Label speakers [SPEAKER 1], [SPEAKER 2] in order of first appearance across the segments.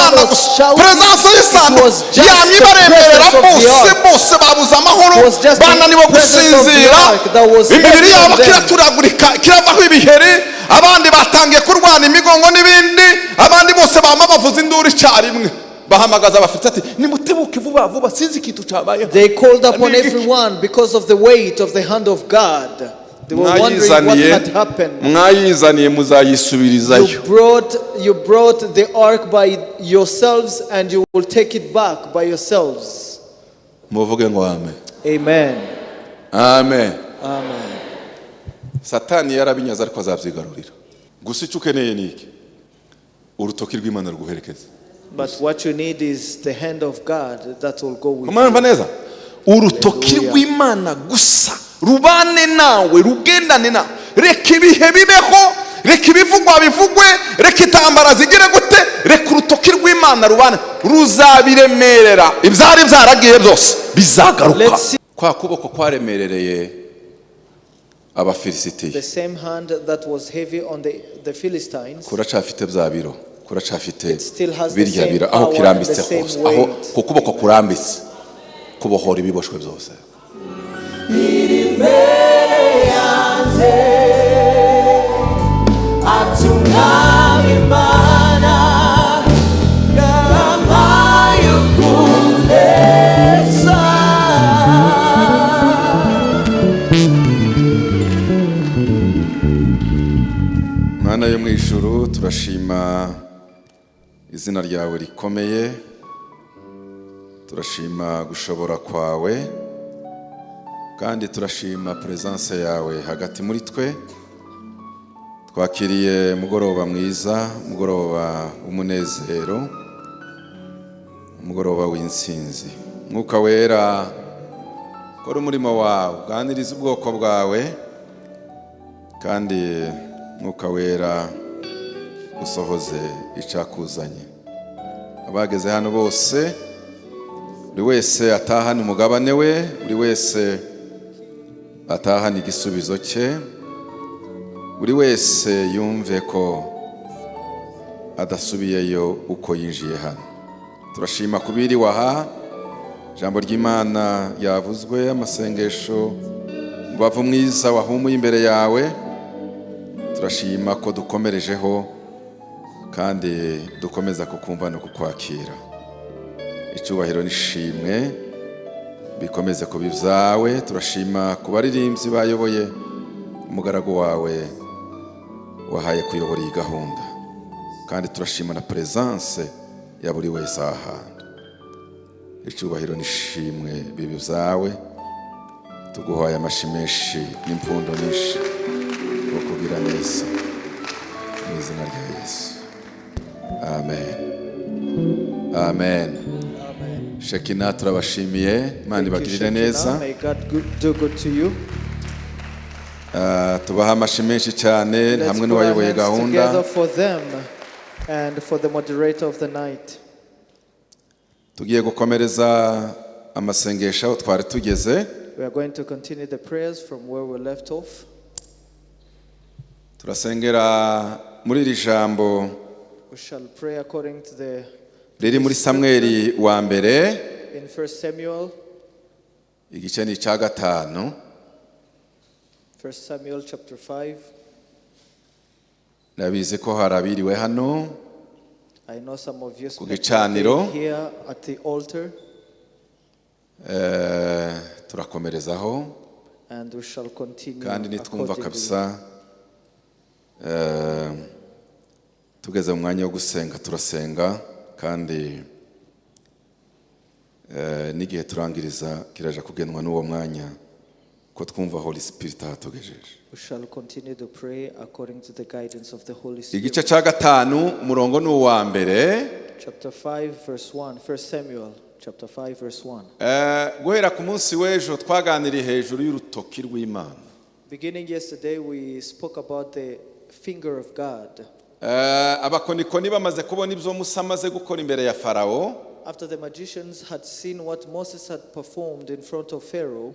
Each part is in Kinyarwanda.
[SPEAKER 1] y'Imana
[SPEAKER 2] was
[SPEAKER 1] gusa,
[SPEAKER 2] shouting.
[SPEAKER 1] presence
[SPEAKER 2] It
[SPEAKER 1] y'isanduku
[SPEAKER 2] was just
[SPEAKER 1] yamye
[SPEAKER 2] the
[SPEAKER 1] ibaremerera
[SPEAKER 2] presence of the
[SPEAKER 1] bose.
[SPEAKER 2] ark.
[SPEAKER 1] Bose babuze amahoro,
[SPEAKER 2] It was just the
[SPEAKER 1] bananiwe
[SPEAKER 2] presence of the
[SPEAKER 1] gusinzira,
[SPEAKER 2] ark that was
[SPEAKER 1] imibiri
[SPEAKER 2] heavy
[SPEAKER 1] yabo
[SPEAKER 2] on them.
[SPEAKER 1] kiraturagurika, kiravaho ibiheri, abandi batangiye kurwana imigongo n'ibindi, abandi bose bama bavuza induru icyarimwe. Bahamagaza Abafilisiti ati: "Nimutebuke vuba vuba, sinzi ikintu cyabayeho."
[SPEAKER 2] They called upon everyone because of the weight of the hand of God. They were wondering what
[SPEAKER 1] Mwayizaniye,
[SPEAKER 2] had happened.
[SPEAKER 1] mwayizaniye, muzayisubirizayo.
[SPEAKER 2] You brought the ark by yourselves and you will take it back by yourselves.
[SPEAKER 1] Muvuge ngo amen.
[SPEAKER 2] Amen.
[SPEAKER 1] Amen.
[SPEAKER 2] Amen.
[SPEAKER 1] Satani yarabinyaze, ariko azabyigarurira. Gusa icyo ukeneye ni iki? Urutoki rw'Imana ruguherekeza.
[SPEAKER 2] But what you need is the hand of God that will go with you.
[SPEAKER 1] Murumva neza? Urutoki
[SPEAKER 2] Hallelujah.
[SPEAKER 1] rw'Imana gusa rubane nawe, rugendane nawe. Reka ibihe bibeho, reka ibivugwa bivugwe, reka intambara zigire gute, reka urutoki rw'Imana rubane, ruzabiremerera. Ibyari byaragiye byose bizagaruka.
[SPEAKER 2] Let's see.
[SPEAKER 1] Kwa kuboko kwaremerereye Abafilisitiya
[SPEAKER 2] The same hand that was heavy on the Philistines
[SPEAKER 1] kuracafite bya biro, kuracafite
[SPEAKER 2] still has the
[SPEAKER 1] birya
[SPEAKER 2] same
[SPEAKER 1] biro aho
[SPEAKER 2] power
[SPEAKER 1] kirambitse
[SPEAKER 2] and the same
[SPEAKER 1] hose, aho
[SPEAKER 2] weight.
[SPEAKER 1] ku kuboko kurambitse kubohora ibiboshwe byose.
[SPEAKER 3] Imbere yanjye ati: "Umwami Imana yampaye ukunesha."
[SPEAKER 1] Mana yo mu ijuru, turashima izina ryawe rikomeye, turashima gushobora kwawe, kandi turashima presence yawe hagati muri twe. Twakiriye umugoroba mwiza, umugoroba w'umunezero, umugoroba w'intsinzi. Mwuka Wera, kora umurimo wawe, uganirize ubwoko bwawe, kandi Mwuka Wera, usohoze icyakuzanye. Abageze hano bose, buri wese atahane umugabane we, buri wese atahane igisubizo cye, buri wese yumve ko adasubiyeyo uko yinjiye hano. Turashima kubiri waha ijambo ry'Imana ryavuzwe, amasengesho, umubavu mwiza wahumuye imbere yawe. Turashima ko dukomerejeho kandi dukomeza kukumva no kukwakira. Icyubahiro n'ishimwe bikomeze kuba ibyawe. Turashima ku baririmbyi bayoboye, umugaragu wawe wahaye kuyobora iyi gahunda, kandi turashima na presence ya buri wese aha hantu. Icyubahiro n'ishimwe bibe ibyawe. Tuguhaye amashyi menshi n'impundu nyinshi wo kugira neza, mu izina rya Yesu, amen, amen. Shekina, turabashimiye. Imana
[SPEAKER 2] Thank you,
[SPEAKER 1] ibagirire
[SPEAKER 2] Shekinah.
[SPEAKER 1] neza.
[SPEAKER 2] May God do good to you.
[SPEAKER 1] Ah, tubaha amashyi menshi cyane
[SPEAKER 2] Let's
[SPEAKER 1] hamwe
[SPEAKER 2] put our
[SPEAKER 1] n'uwayoboye
[SPEAKER 2] hands
[SPEAKER 1] gahunda.
[SPEAKER 2] together for them and for the moderator of the night.
[SPEAKER 1] Tugiye gukomereza amasengesho aho twari tugeze.
[SPEAKER 2] We are going to continue the prayers from where we left off.
[SPEAKER 1] Turasengera muri iri jambo
[SPEAKER 2] We shall pray according to the
[SPEAKER 1] riri muri Samweli wa mbere,
[SPEAKER 2] in 1 Samuel,
[SPEAKER 1] igice ni icya gatanu.
[SPEAKER 2] 1 Samuel chapter 5.
[SPEAKER 1] Ndabizi ko hari abiriwe hano
[SPEAKER 2] I know some of you
[SPEAKER 1] ku
[SPEAKER 2] spent the
[SPEAKER 1] gicaniro.
[SPEAKER 2] day here at the altar,
[SPEAKER 1] Turakomerezaho
[SPEAKER 2] and we shall continue
[SPEAKER 1] kandi nitwumva
[SPEAKER 2] accordingly.
[SPEAKER 1] kabisa tugeze mu mwanya wo gusenga, turasenga, kandi n'igihe turangiriza kiraja kugenwa n'uwo mwanya ko twumva Holy Spirit ahatugejeje.
[SPEAKER 2] We shall continue to pray according to the guidance of the Holy Spirit.
[SPEAKER 1] Igice cya gatanu, umurongo ni uwa mbere.
[SPEAKER 2] Chapter 5, verse 1. 1 Samuel, chapter 5, verse 1.
[SPEAKER 1] Guhera ku munsi w'ejo twaganiriye hejuru y'urutoki rw'Imana.
[SPEAKER 2] Beginning yesterday, we spoke about the finger of God.
[SPEAKER 1] Abakonikoni bamaze kubona ibyo Musa amaze gukora imbere ya Farawo,
[SPEAKER 2] After the magicians had seen what Moses had performed in front of Pharaoh,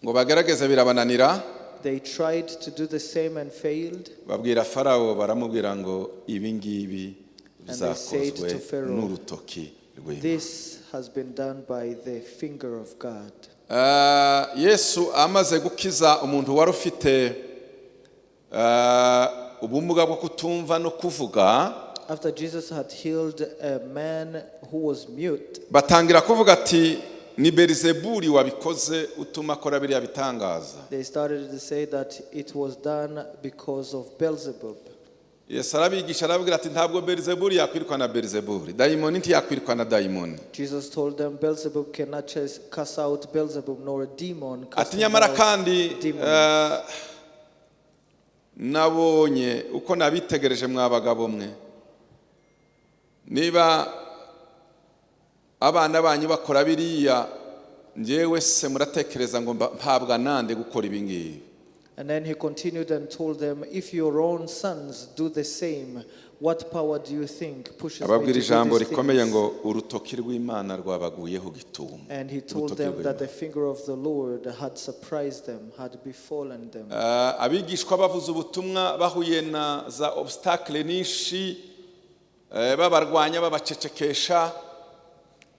[SPEAKER 1] ngo bagerageze birabananira.
[SPEAKER 2] they tried to do the same and failed.
[SPEAKER 1] Babwira Farawo, baramubwira ngo ibi ngibi
[SPEAKER 2] And they said
[SPEAKER 1] Byakozwe
[SPEAKER 2] to Pharaoh,
[SPEAKER 1] n'urutoki rw'Imana.
[SPEAKER 2] "This has been done by the finger of God."
[SPEAKER 1] Yesu amaze gukiza umuntu wari ufite ubumuga bwo kutumva no kuvuga,
[SPEAKER 2] After Jesus had healed a man who was mute,
[SPEAKER 1] batangira kuvuga ati ni Berizebuli wabikoze utuma akora biriya bitangaza.
[SPEAKER 2] They started to say that it was done because of Beelzebub.
[SPEAKER 1] Yesu arabigisha arababwira ati ntabwo Berizebuli yakwirukana Berizebuli, dayimoni ntiyakwirukana dayimoni.
[SPEAKER 2] Jesus told them Beelzebub cannot cast out Beelzebub, nor a demon
[SPEAKER 1] Ati
[SPEAKER 2] casting
[SPEAKER 1] nyamara
[SPEAKER 2] out
[SPEAKER 1] kandi
[SPEAKER 2] demons.
[SPEAKER 1] Nabonye uko nabitegereje mwa bagabo mwe, niba abana banyu bakora biriya, njyewe se muratekereza ngo mpabwa nande gukora ibi ngibi?
[SPEAKER 2] And then he continued and told them, "If your own sons do the same, what power do you think pushes me to
[SPEAKER 1] Ababwira
[SPEAKER 2] do
[SPEAKER 1] ijambo
[SPEAKER 2] these
[SPEAKER 1] rikomeye
[SPEAKER 2] things?"
[SPEAKER 1] ngo urutoki rw'Imana rwabaguyeho gitumo.
[SPEAKER 2] And he told
[SPEAKER 1] Urutoki
[SPEAKER 2] them that
[SPEAKER 1] rw'Imana.
[SPEAKER 2] The finger of the Lord had surprised them, had befallen them.
[SPEAKER 1] Abigishwa bavuze ubutumwa bahuye na za obstacle nyinshi, babarwanya, babacecekesha.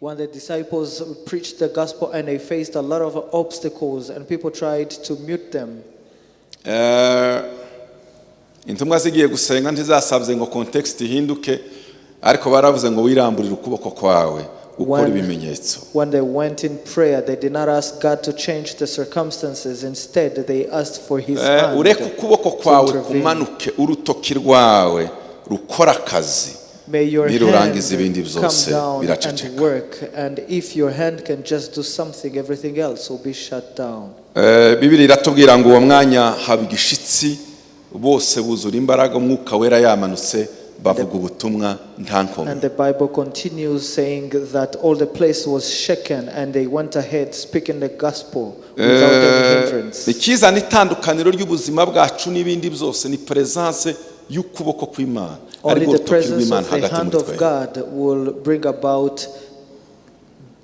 [SPEAKER 2] When the disciples preached the gospel and they faced a lot of obstacles and people tried to mute them,
[SPEAKER 1] Intumwa zigiye gusenga ntizasabye ngo context ihinduke, ariko baravuze ngo wiramburire ukuboko kwawe ukora ibimenyetso.
[SPEAKER 2] When they went in prayer, they did not ask God to change the circumstances. Instead, they asked for His hand
[SPEAKER 1] Ureke ukuboko
[SPEAKER 2] to
[SPEAKER 1] kwawe
[SPEAKER 2] intervene.
[SPEAKER 1] kumanuke, urutoki rwawe rukora akazi.
[SPEAKER 2] May your hand
[SPEAKER 1] Nirurangiza ibindi
[SPEAKER 2] come
[SPEAKER 1] byose
[SPEAKER 2] down and
[SPEAKER 1] biraceceka.
[SPEAKER 2] Work. And if your hand can just do something, everything else will be shut down.
[SPEAKER 1] Bibiri iratubwira ngo uwo mwanya haba igishitsi, bose buzura imbaraga, Umwuka Wera yamanutse, bavuga ubutumwa nta nkomyi.
[SPEAKER 2] And the Bible continues saying that all the place was shaken and they went ahead speaking the gospel without any hindrance.
[SPEAKER 1] Ikizana itandukaniro ry'ubuzima bwacu n'ibindi byose ni presence y'ukuboko kw'Imana,
[SPEAKER 2] Only
[SPEAKER 1] ariko
[SPEAKER 2] the
[SPEAKER 1] urutoki
[SPEAKER 2] presence
[SPEAKER 1] rw'Imana
[SPEAKER 2] of the
[SPEAKER 1] hagati
[SPEAKER 2] hand
[SPEAKER 1] muri
[SPEAKER 2] of
[SPEAKER 1] twe.
[SPEAKER 2] God will bring about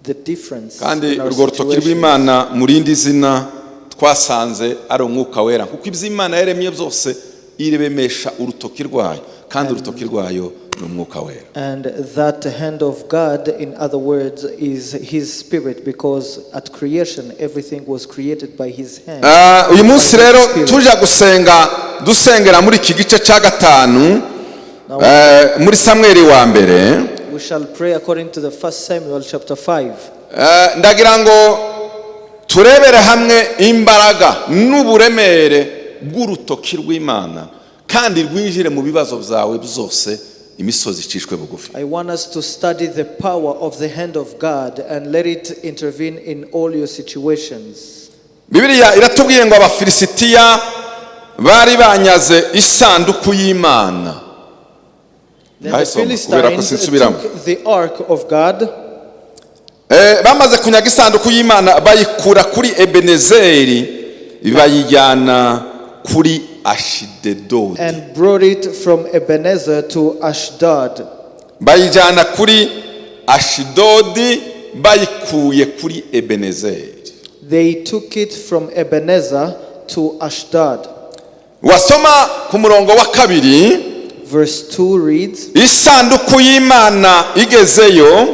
[SPEAKER 2] the difference
[SPEAKER 1] Kandi
[SPEAKER 2] in our
[SPEAKER 1] urwo rutoki
[SPEAKER 2] situations.
[SPEAKER 1] rw'Imana mu rindi zina twasanze ari Umwuka Wera, kuko ibyo Imana yaremye byose irebemesha urutoki rwayo, kandi urutoki rwayo ni Umwuka Wera.
[SPEAKER 2] And that hand of God, in other words, is His Spirit, because at creation everything was created by His hand.
[SPEAKER 1] Uyu munsi
[SPEAKER 2] By His
[SPEAKER 1] rero
[SPEAKER 2] Spirit.
[SPEAKER 1] tujya gusenga dusengera muri iki gice cya gatanu
[SPEAKER 2] Now
[SPEAKER 1] muri Samweli wa mbere.
[SPEAKER 2] we shall pray according to the First Samuel chapter 5.
[SPEAKER 1] Ndagira ngo turebere hamwe imbaraga n'uburemere bw'urutoki rw'Imana kandi rwinjire mu bibazo byawe byose, imisozi icishwe bugufi.
[SPEAKER 2] I want us to study the power of the hand of God and let it intervene in all your situations.
[SPEAKER 1] Bibiliya iratubwiye ngo Abafilisitiya bari banyaze isanduku y'Imana.
[SPEAKER 2] Then the
[SPEAKER 1] Ndayisoma, kubera ko
[SPEAKER 2] Philistines
[SPEAKER 1] sinsubiramo.
[SPEAKER 2] Took the ark of God.
[SPEAKER 1] Bamaze kunyaga isanduku y'Imana bayikura kuri Ebenezeri bayijyana kuri Ashidododi.
[SPEAKER 2] And brought it from Ebenezer to Ashdod.
[SPEAKER 1] Bayijyana kuri Ashidodi bayikuye kuri Ebenezeri.
[SPEAKER 2] They took it from Ebenezer to Ashdod.
[SPEAKER 1] Wasoma ku murongo wa kabiri.
[SPEAKER 2] Verse 2 reads,
[SPEAKER 1] Isanduku y'Imana igezeyo,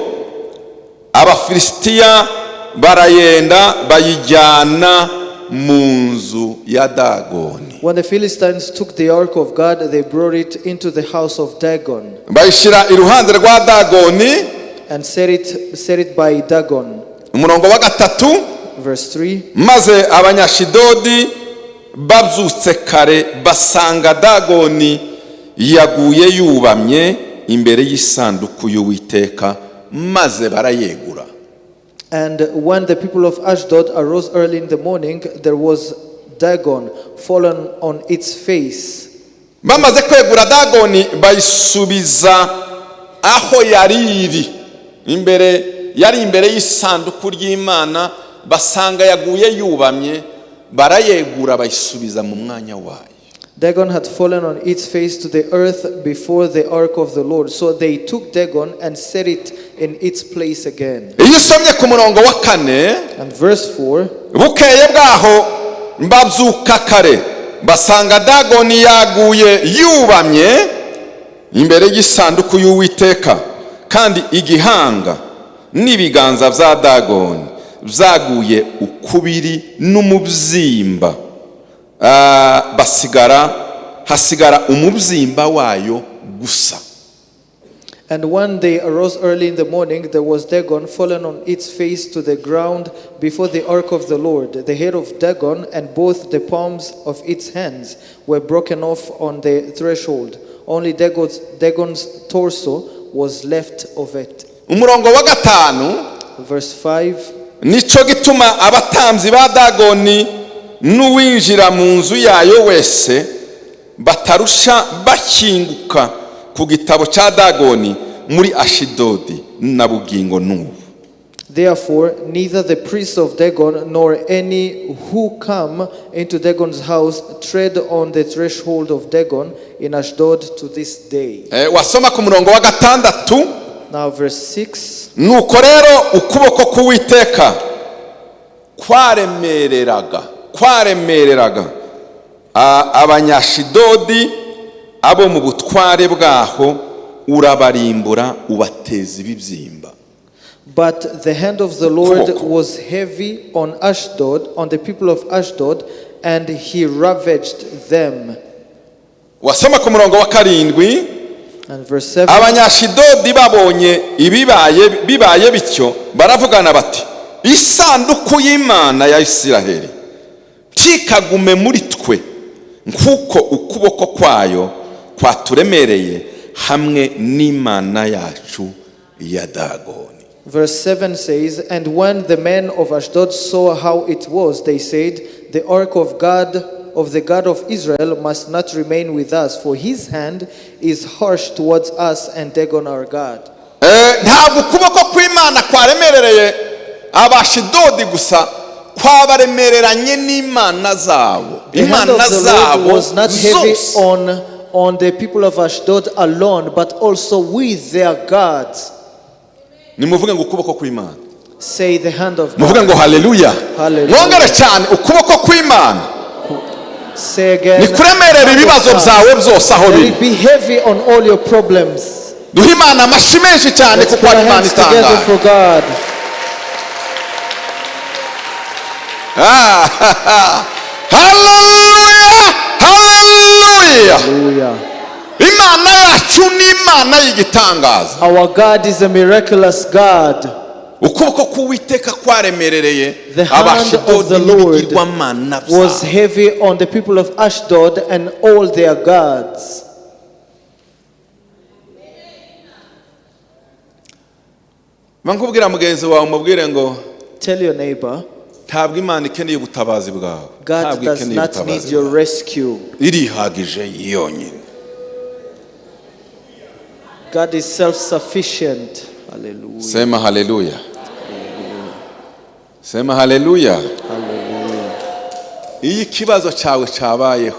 [SPEAKER 1] Abafilisitiya barayenda bayijyana mu nzu ya Dagoni.
[SPEAKER 2] When the Philistines took the ark of God, they brought it into the house of Dagon
[SPEAKER 1] Bayishyira iruhande rwa Dagoni.
[SPEAKER 2] And set it by Dagon.
[SPEAKER 1] Umurongo wa gatatu.
[SPEAKER 2] Verse 3.
[SPEAKER 1] Maze Abanyashidodi babyutse kare basanga Dagoni yaguye yubamye imbere y'isanduku y'Uwiteka, maze barayegura.
[SPEAKER 2] And when the people of Ashdod arose early in the morning, there was Dagon fallen on its face.
[SPEAKER 1] Bamaze kwegura Dagoni bayisubiza aho yari iri imbere, yari imbere y'isanduku ry'Imana, basanga yaguye yubamye, barayegura bayisubiza mu mwanya wayo.
[SPEAKER 2] Dagon had fallen on its face to the earth before the ark of the Lord. So they took Dagon and set it in its place again.
[SPEAKER 1] Iyo usomye ku murongo wa kane,
[SPEAKER 2] And verse 4.
[SPEAKER 1] bukeye bwaho babyuka kare basanga Dagoni yaguye yubamye. Imbere y'isanduku y'Uwiteka, kandi igihanga n'ibiganza bya Dagoni byaguye ukubiri n'umubyimba. Basigara hasigara umubyimba wayo gusa.
[SPEAKER 2] And when they arose early in the morning, there was Dagon fallen on its face to the ground before the ark of the Lord. The head of Dagon and both the palms of its hands were broken off on the threshold. Only Dagon's torso was left of it.
[SPEAKER 1] Umurongo wa 5.
[SPEAKER 2] Verse 5.
[SPEAKER 1] Nicyo gituma abatambyi ba Dagoni n'uwinjira mu nzu yayo wese batarusha bakinguka ku gitabo cya Dagoni muri Ashidodi na bugingo n'ubu.
[SPEAKER 2] Therefore, neither the priests of Dagon nor any who come into Dagon's house tread on the threshold of Dagon in Ashdod to this day.
[SPEAKER 1] Wasoma ku murongo wa 6.
[SPEAKER 2] Now, verse 6.
[SPEAKER 1] Nuko rero ukuboko k'Uwiteka kwaremereraga Abanyashidodi abo mu butware bwaho, urabarimbura, ubateza ibibyimba.
[SPEAKER 2] But the hand of the Lord
[SPEAKER 1] Ukuboko.
[SPEAKER 2] Was heavy on Ashdod, on the people of Ashdod, and he ravaged them.
[SPEAKER 1] Wasoma ku murongo wa 7.
[SPEAKER 2] And verse 7.
[SPEAKER 1] Abanyashidodi babonye ibibaye bibaye bityo, baravugana bati: "Isanduku y'Imana ya Isiraheli ntikagume muri twe, nk'uko ukuboko kwayo kwaturemereye hamwe n'imana yacu ya Dagoni."
[SPEAKER 2] Verse 7 says, "And when the men of Ashdod saw how it was, they said, 'The ark of God, of the God of Israel, must not remain with us, for his hand is harsh towards us and Dagon our God.'"
[SPEAKER 1] Ntabwo ukuboko kw'Imana kwaremerereye Abashidodi gusa, kwabaremereranye n'imana zabo.
[SPEAKER 2] The hand
[SPEAKER 1] Imana
[SPEAKER 2] of the Lord
[SPEAKER 1] zabo
[SPEAKER 2] was not heavy
[SPEAKER 1] zose.
[SPEAKER 2] on the people of Ashdod alone, but also with their gods.
[SPEAKER 1] Nimuvuge ngo ukuboko kw'Imana.
[SPEAKER 2] Say, "The hand of
[SPEAKER 1] Muvuge
[SPEAKER 2] God."
[SPEAKER 1] ngo haleluya.
[SPEAKER 2] Hallelujah.
[SPEAKER 1] Mwongere cyane, ukuboko kw'Imana
[SPEAKER 2] Say again.
[SPEAKER 1] Nikuremerera ibibazo byawe byose aho
[SPEAKER 2] Let
[SPEAKER 1] biri.
[SPEAKER 2] it be heavy on all your problems.
[SPEAKER 1] Duhe Imana amashyi menshi cyane,
[SPEAKER 2] Let's
[SPEAKER 1] kuko
[SPEAKER 2] put our
[SPEAKER 1] ari Imana
[SPEAKER 2] hands together
[SPEAKER 1] itangaje.
[SPEAKER 2] For God.
[SPEAKER 1] Ah, haleluya, haleluya.
[SPEAKER 2] Hallelujah.
[SPEAKER 1] Imana yacu ni Imana y'igitangaza.
[SPEAKER 2] Our God is a miraculous God.
[SPEAKER 1] Ukuboko k'Uwiteka kwaremerereye
[SPEAKER 2] The hand of
[SPEAKER 1] Abashidodi
[SPEAKER 2] the Lord
[SPEAKER 1] n'ibigirwamana
[SPEAKER 2] was
[SPEAKER 1] byabo.
[SPEAKER 2] heavy on the people of Ashdod and all their gods.
[SPEAKER 1] Nkubwira mugenzi wawe, umubwire ngo
[SPEAKER 2] Tell your neighbor,
[SPEAKER 1] ntabwo Imana ikeneye ubutabazi bwawe.
[SPEAKER 2] God
[SPEAKER 1] Ntabwo
[SPEAKER 2] does
[SPEAKER 1] ikeneye
[SPEAKER 2] not need
[SPEAKER 1] ubutabazi
[SPEAKER 2] your
[SPEAKER 1] bwawe.
[SPEAKER 2] Rescue.
[SPEAKER 1] Irihagije yonyine.
[SPEAKER 2] God is self sufficient. Hallelujah.
[SPEAKER 1] Sema haleluya, sema haleluya.
[SPEAKER 2] Hallelujah.
[SPEAKER 1] Iyo ikibazo cyawe cyabayeho,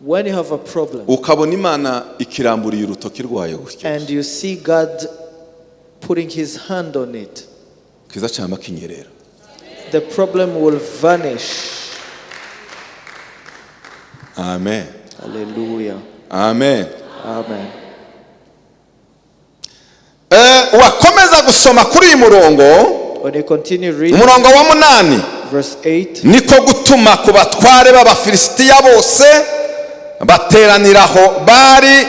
[SPEAKER 2] When you have a problem
[SPEAKER 1] ukabona Imana ikiramburiye urutoki rwayo gutya,
[SPEAKER 2] and you see God putting his hand on it,
[SPEAKER 1] kiza cyama kinyerera.
[SPEAKER 2] The problem will vanish.
[SPEAKER 1] Amen.
[SPEAKER 2] Hallelujah.
[SPEAKER 1] Amen.
[SPEAKER 2] Amen.
[SPEAKER 1] Wakomeza gusoma kuri uyu murongo,
[SPEAKER 2] When you continue reading
[SPEAKER 1] umurongo wa 8,
[SPEAKER 2] verse 8,
[SPEAKER 1] niko gutuma ku batware b'Abafilisitiya bose, bateranira aho bari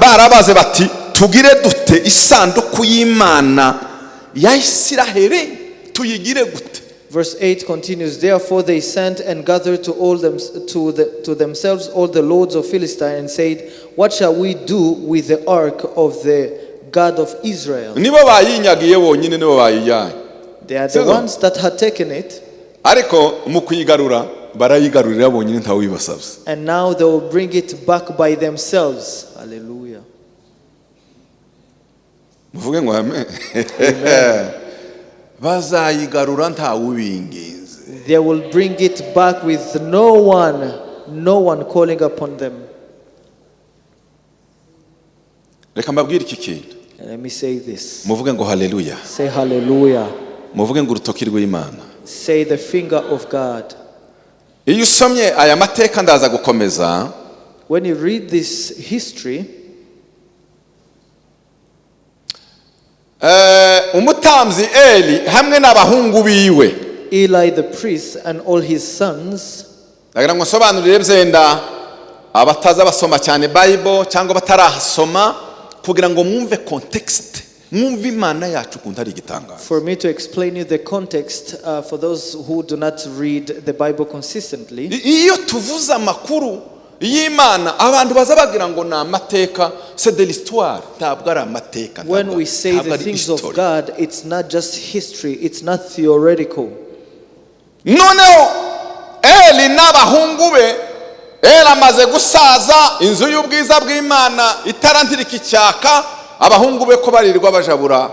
[SPEAKER 1] barabaze bati: "Tugire dute isanduku y'Imana ya Isiraheli? Tuyigire gute?"
[SPEAKER 2] Verse 8 continues, "Therefore they sent and gathered to all them to themselves all the lords of Philistine and said, 'What shall we do with the ark of the God of Israel?'"
[SPEAKER 1] Nibo bayinyagiye bonyine, nibo bayijyanye.
[SPEAKER 2] They are the
[SPEAKER 1] Sibyo?
[SPEAKER 2] Ones that had taken it,
[SPEAKER 1] Ariko mu kuyigarura barayigarurira bonyine, ntawubibasabye.
[SPEAKER 2] And now they will bring it back by themselves. Hallelujah.
[SPEAKER 1] Muvuge ngo amen. Bazayigarura ntawubinginze.
[SPEAKER 2] They will bring it back with no one calling upon them.
[SPEAKER 1] Reka mbabwire iki kintu.
[SPEAKER 2] And let me say this.
[SPEAKER 1] Muvuge ngo haleluya.
[SPEAKER 2] Say hallelujah.
[SPEAKER 1] Muvuge ngo urutoki rw'Imana.
[SPEAKER 2] Say, "The finger of God."
[SPEAKER 1] Iyo usomye aya mateka, ndaza gukomeza.
[SPEAKER 2] When you read this history,
[SPEAKER 1] Umutambyi Eli hamwe n'abahungu biwe.
[SPEAKER 2] Eli the priest and all his sons,
[SPEAKER 1] Ndagira ngo nsobanurire byenda abataza basoma cyane Bible cyangwa batarahasoma, kugira ngo mwumve context, mwumve Imana yacu ukuntu ari igitangaza.
[SPEAKER 2] For me to explain you the context for those who do not read the Bible consistently.
[SPEAKER 1] Iyo tuvuze amakuru y'Imana, abantu baza bagira ngo ni amateka, c'est de l'histoire. Ntabwo ari amateka,
[SPEAKER 2] When we say
[SPEAKER 1] ntabwo
[SPEAKER 2] the
[SPEAKER 1] ari
[SPEAKER 2] things of
[SPEAKER 1] history.
[SPEAKER 2] God, it's not just history, it's not theoretical.
[SPEAKER 1] Noneho Eli n'abahungu be, Eli amaze gusaza, inzu y'ubwiza bw'Imana itarantirika icyaka, abahungu be ko barirwa bajabura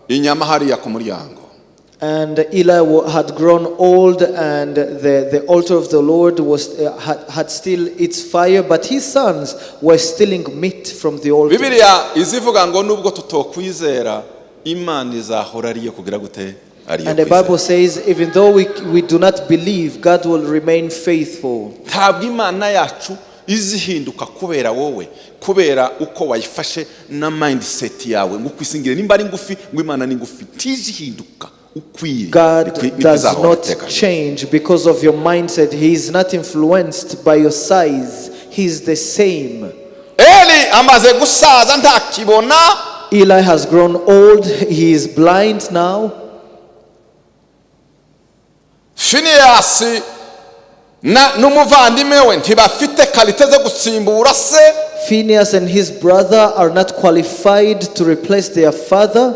[SPEAKER 1] inyama hariya ku muryango.
[SPEAKER 2] And Eli had grown old, and the altar of the Lord had still its fire, but his sons were stealing meat from the altar.
[SPEAKER 1] Bibiliya izivuga ngo nubwo tutokwizera, Imana izahora ariyo kugira gute? Ariyo
[SPEAKER 2] And the
[SPEAKER 1] kwizera.
[SPEAKER 2] Bible says, even though we do not believe, God will remain faithful.
[SPEAKER 1] Ntabwo Imana yacu izihinduka kubera wowe, kubera uko wayifashe na mindset yawe, ngo ukwisingire nimba ari ngufi, ngo Imana ni ngufi. Ntizihinduka ukwiriye.
[SPEAKER 2] God does
[SPEAKER 1] Izahora
[SPEAKER 2] not
[SPEAKER 1] iteka ryose.
[SPEAKER 2] Change because of your mindset. He is not influenced by your size. He is the same.
[SPEAKER 1] Eli amaze gusaza, ntakibona.
[SPEAKER 2] Eli has grown old. He is blind now.
[SPEAKER 1] Finiyasi na n'umuvandimwe we ntibafite qualité zo gusimbura se.
[SPEAKER 2] Phineas and his brother are not qualified to replace their father.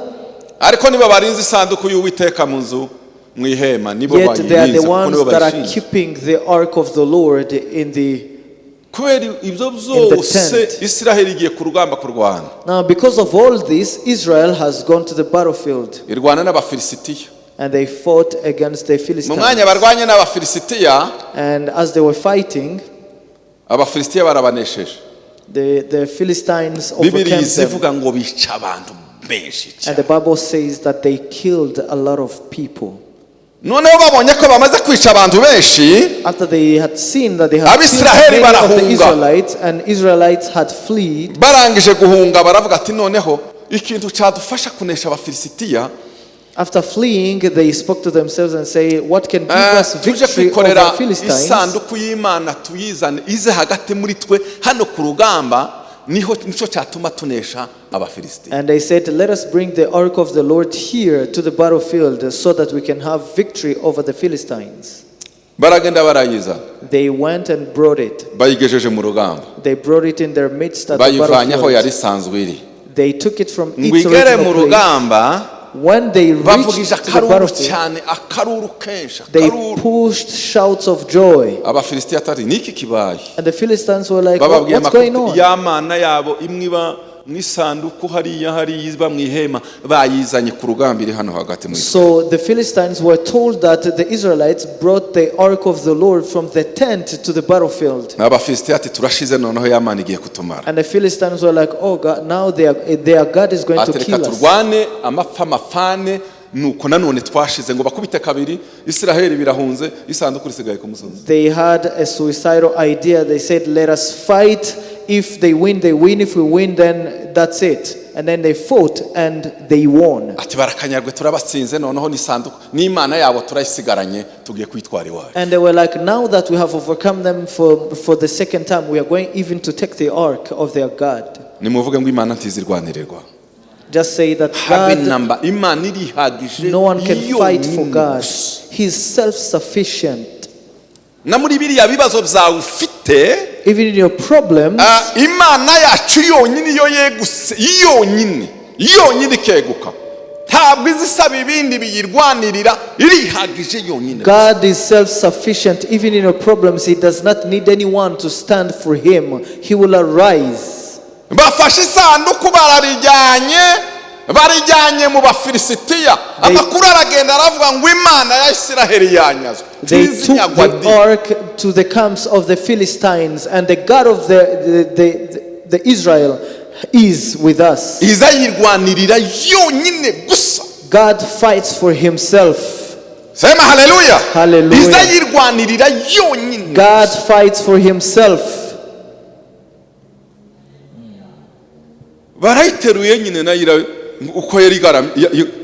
[SPEAKER 1] Ariko nibo barinze isanduku y'Uwiteka mu nzu, mu ihema, nibo
[SPEAKER 2] Yet they are the
[SPEAKER 1] bayirinze, kuko
[SPEAKER 2] ones
[SPEAKER 1] nibo
[SPEAKER 2] that are
[SPEAKER 1] bayishinzwe.
[SPEAKER 2] Keeping the ark of the Lord in the
[SPEAKER 1] Kubera ibyo
[SPEAKER 2] the
[SPEAKER 1] byose,
[SPEAKER 2] tent.
[SPEAKER 1] Isiraheli igiye ku rugamba kurwana.
[SPEAKER 2] Now, because of all this, Israel has gone to the battlefield
[SPEAKER 1] Irwana n'Abafilisitiya.
[SPEAKER 2] And they fought against the
[SPEAKER 1] Mu
[SPEAKER 2] Philistines.
[SPEAKER 1] mwanya barwanye n'Abafilisitiya,
[SPEAKER 2] And as they were fighting,
[SPEAKER 1] Abafilisitiya barabanesheje.
[SPEAKER 2] the Philistines
[SPEAKER 1] Bibiliya
[SPEAKER 2] overcame them.
[SPEAKER 1] izivuga ngo bica abantu benshi
[SPEAKER 2] And
[SPEAKER 1] cyane.
[SPEAKER 2] the Bible says that they killed a lot of people.
[SPEAKER 1] Noneho babonye ko bamaze kwica abantu benshi,
[SPEAKER 2] After they had seen that they had killed
[SPEAKER 1] Abisiraheli
[SPEAKER 2] many of the
[SPEAKER 1] barahunga.
[SPEAKER 2] Israelites, and Israelites had fled,
[SPEAKER 1] barangije guhunga baravuga ati noneho ikintu cyadufasha kunesha Abafilisitiya,
[SPEAKER 2] after fleeing, they spoke to themselves and say, "What can give us
[SPEAKER 1] tuje
[SPEAKER 2] victory
[SPEAKER 1] kwikorera
[SPEAKER 2] over Philistines?"
[SPEAKER 1] isanduku y'Imana, tuyizane ize hagati muri twe hano ku rugamba, niho nicyo cyatuma tunesha Abafilisitiya.
[SPEAKER 2] And they said, "Let us bring the ark of the Lord here to the battlefield so that we can have victory over the Philistines."
[SPEAKER 1] Baragenda barayizana.
[SPEAKER 2] They went and brought it.
[SPEAKER 1] Bayigejeje mu rugamba.
[SPEAKER 2] They brought it in their midst at the
[SPEAKER 1] Bayivanye aho yari
[SPEAKER 2] battlefield.
[SPEAKER 1] isanzwe iri.
[SPEAKER 2] They took it from
[SPEAKER 1] Ngo
[SPEAKER 2] its
[SPEAKER 1] igere mu
[SPEAKER 2] original place.
[SPEAKER 1] rugamba,
[SPEAKER 2] When they
[SPEAKER 1] bavugije
[SPEAKER 2] reached to the
[SPEAKER 1] akaruru
[SPEAKER 2] battlefield,
[SPEAKER 1] cyane, akaruru kenshi,
[SPEAKER 2] they
[SPEAKER 1] akaruru.
[SPEAKER 2] Pushed shouts of joy.
[SPEAKER 1] Abafilisitiya atari niki kibaye?
[SPEAKER 2] And the Philistines were like,
[SPEAKER 1] Bababwiye
[SPEAKER 2] "What's going
[SPEAKER 1] amakuru
[SPEAKER 2] on?"
[SPEAKER 1] ya mana yabo imwe iba mu isanduku hariya hariya iba mu ihema, bayizanye ku rugamba, iri hano hagati mu isi.
[SPEAKER 2] So the Philistines were told that the Israelites brought the ark of the Lord from the tent to the battlefield.
[SPEAKER 1] Abafilisitiya ati turashize, noneho ya mana igiye kutumara.
[SPEAKER 2] And the Philistines were like, "Oh God, now their God is going to
[SPEAKER 1] Ati reka
[SPEAKER 2] kill us."
[SPEAKER 1] turwane amapfa mafane. Nuko nanone twashize, ngo bakubite kabiri, Isiraheli birahunze, isanduku risigaye ku musozi.
[SPEAKER 2] They had a suicidal idea. They said, "Let us fight. If they win, they win. If we win, then that's it." And then they fought and they won.
[SPEAKER 1] Ati barakanyarwe, turabatsinze, noneho n'isanduku n'Imana yabo turayisigaranye, tugiye kwitwara iwacu.
[SPEAKER 2] And they were like, "Now that we have overcome them for the second time, we are going even to take the ark of their God."
[SPEAKER 1] Nimuvuge ngo Imana ntizirwanirirwa.
[SPEAKER 2] Just say that
[SPEAKER 1] Habe
[SPEAKER 2] God,
[SPEAKER 1] namba, Imana irihagije
[SPEAKER 2] no one can fight for
[SPEAKER 1] yonyine
[SPEAKER 2] God.
[SPEAKER 1] gusa.
[SPEAKER 2] He's self sufficient.
[SPEAKER 1] Na muri biriya bibazo byawe ufite,
[SPEAKER 2] Even in your problems,
[SPEAKER 1] Imana yacu yonyine iyo yeguse yonyine yonyine ikeguka, ntabwo izisaba ibindi biyirwanirira, irihagije yonyine.
[SPEAKER 2] God is self sufficient. Even in your problems, He does not need anyone to stand for Him. He will arise.
[SPEAKER 1] Bafashe isanduku bararijyanye, barijyanye mu Bafilisitiya. Amakuru aragenda aravuga ngo Imana ya Isiraheli yanyazwe.
[SPEAKER 2] They took
[SPEAKER 1] Ntizinyagwa
[SPEAKER 2] the
[SPEAKER 1] di.
[SPEAKER 2] Ark to the camps of the Philistines, and the God of the Israel is with us.
[SPEAKER 1] Iza yirwanirira yonyine gusa.
[SPEAKER 2] God fights for Himself.
[SPEAKER 1] Sema haleluya.
[SPEAKER 2] Haleluya.
[SPEAKER 1] Iza yirwanirira yonyine.
[SPEAKER 2] God fights for Himself.
[SPEAKER 1] Barayiteruye nyine, nayo uko yari igaramye,